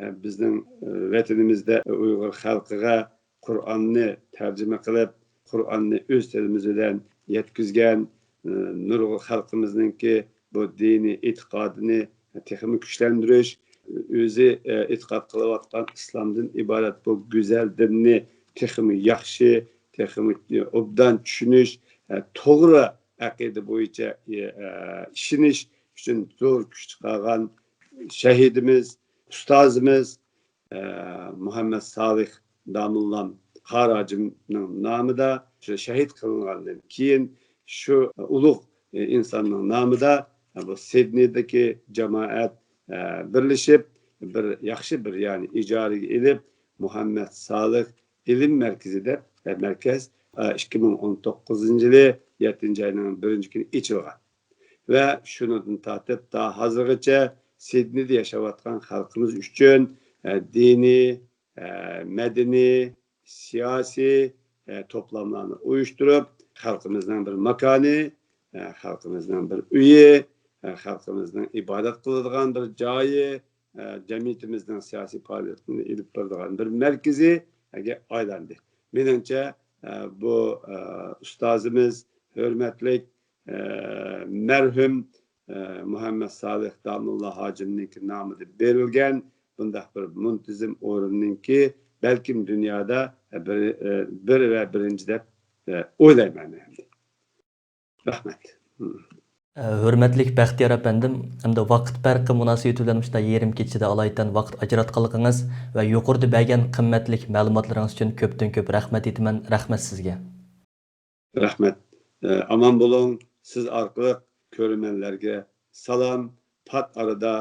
ئە، بىزنىڭ، ئە، ۋەتىنىمىزدە ئۇيغۇر خەلقىگە قۇرئاننى تەرجىمە قىلىپ، قۇرئاننى ئۆز تىلىمىز بىلەن يەتكۈزگەن، ئە، نۇرغۇن خەلقىمىزنىڭكى بۇ دىنىي ئېتىقادىنى تېخىمۇ كۈچلەندۈرۈش، ئۆزى، ئە، ئېتىقاد قىلىۋاتقان ئىسلامدىن ئىبارەت بۇ گۈزەل دىننى تېخىمۇ ياخشى، تېخىمۇ ئوبدان چۈشىنىش، ئە، توغرا ئەقىدە بويىچە، ئە، ئىشىنىش ئۈچۈن زور كۈچ چىقارغان شەھىدىمىز، ئۇستازىمىز، ئە، مۇھەممەد سالىھ داموللام خارىجىمنىڭ نامىدا شۇ شەھىد قىلىنغاندىن كېيىن، شۇ ئۇلۇغ ئىنساننىڭ نامىدا بۇ سىدنېيدىكى جامائەت، ئە، بىرلىشىپ، بىر ياخشى بىر يەرنى ئىجارىگە ئېلىپ، مۇھەممەد سالىھ ئىلىم مەركىزى دەپ، ئە، مەركەز، ئە، ئىككى مىڭ ئون توققۇزىنچى يىلى يەتتىنچى ئاينىڭ بىرىنچى كۈنى ئېچىلغان. ۋە شۇنىڭدىن تارتىپ تا ھازىرغىچە سىدنېيدا ياشاۋاتقان خەلقىمىز ئۈچۈن، ئە، دىنىي، ئە، مەدەنىي، سىياسىي، ئە، توپلاملارنى ئۇيۇشتۇرۇپ، خەلقىمىزنىڭ بىر ماكانى، ئە، خەلقىمىزنىڭ بىر ئۆيى، ئە، خەلقىمىزنىڭ ئىبادەت قىلىدىغان بىر جايى، ئە، جەمئىيىتىمىزنىڭ سىياسىي پائالىيىتىنى ئېلىپ بارىدىغان بىر مەركىزىگە ئايلاندى. مېنىڭچە، ئە، بۇ، ئە، ئۇستازىمىز، ھۆرمەتلىك، ئە، مەرھۇم، ئە، مۇھەممەد سالىھ داموللا ھاجىمنىڭكى نامىدا بېرىلگەن بۇنداق بىر مۇنتىزىم ئورۇننىڭكى بەلكىم دۇنيادا بىر، ئە، بىر ۋە بىرىنچى دەپ، ئە، ئويلايمەن ئەمدى. رەھمەت. ھۆرمەتلىك بەختىيار ئەپەندىم، ئەمدى ۋاقىت پەرقى مۇناسىۋىتى بىلەن مۇشۇنداق يېرىم كېچىدە ئالايىتەن ۋاقىت ئاجراتقانلىقىڭىز ۋە يۇقىرىدا بەرگەن قىممەتلىك مەلۇماتلىرىڭىز ئۈچۈن كۆپتىن كۆپ رەھمەت ئېيتىمەن. رەھمەت سىزگە. رەھمەت. ئامان بولۇڭ. سىز ئارقىلىق كۆرۈرمەنلەرگە سالام. پات ئارىدا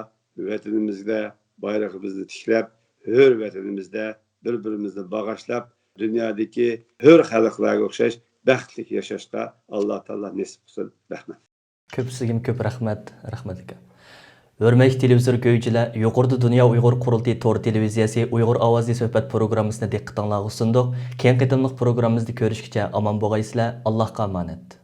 ۋەتىنىمىزدە بايرىقىمىزنى تىكلەپ، ھۆر ۋەتىنىمىزدە بىر-بىرىمىزنى باغاشلاپ، دۇنيادىكى ھۆر خەلقلەرگە ئوخشاش بەختلىك ياشاشقا ئاللا تائالا نېسىپ قىلسۇن. رەھمەت. كۆپ سىزگىمۇ كۆپ رەھمەت، رەھمەت ئاكا. ھۆرمەتلىك تېلېۋىزور كۆرگۈچىلەر، يۇقىرىدا دۇنيا ئۇيغۇر قۇرۇلتىيى تور تېلېۋىزىيەسى ئۇيغۇر ئاۋازى سۆھبەت پروگراممىسىنى دىققىتىڭلارغا سۇندۇق. كېيىنكى قېتىملىق پروگراممىمىزدا كۆرۈشكىچە ئامان بولغايسىلەر، ئاللاھقا ئامانەت.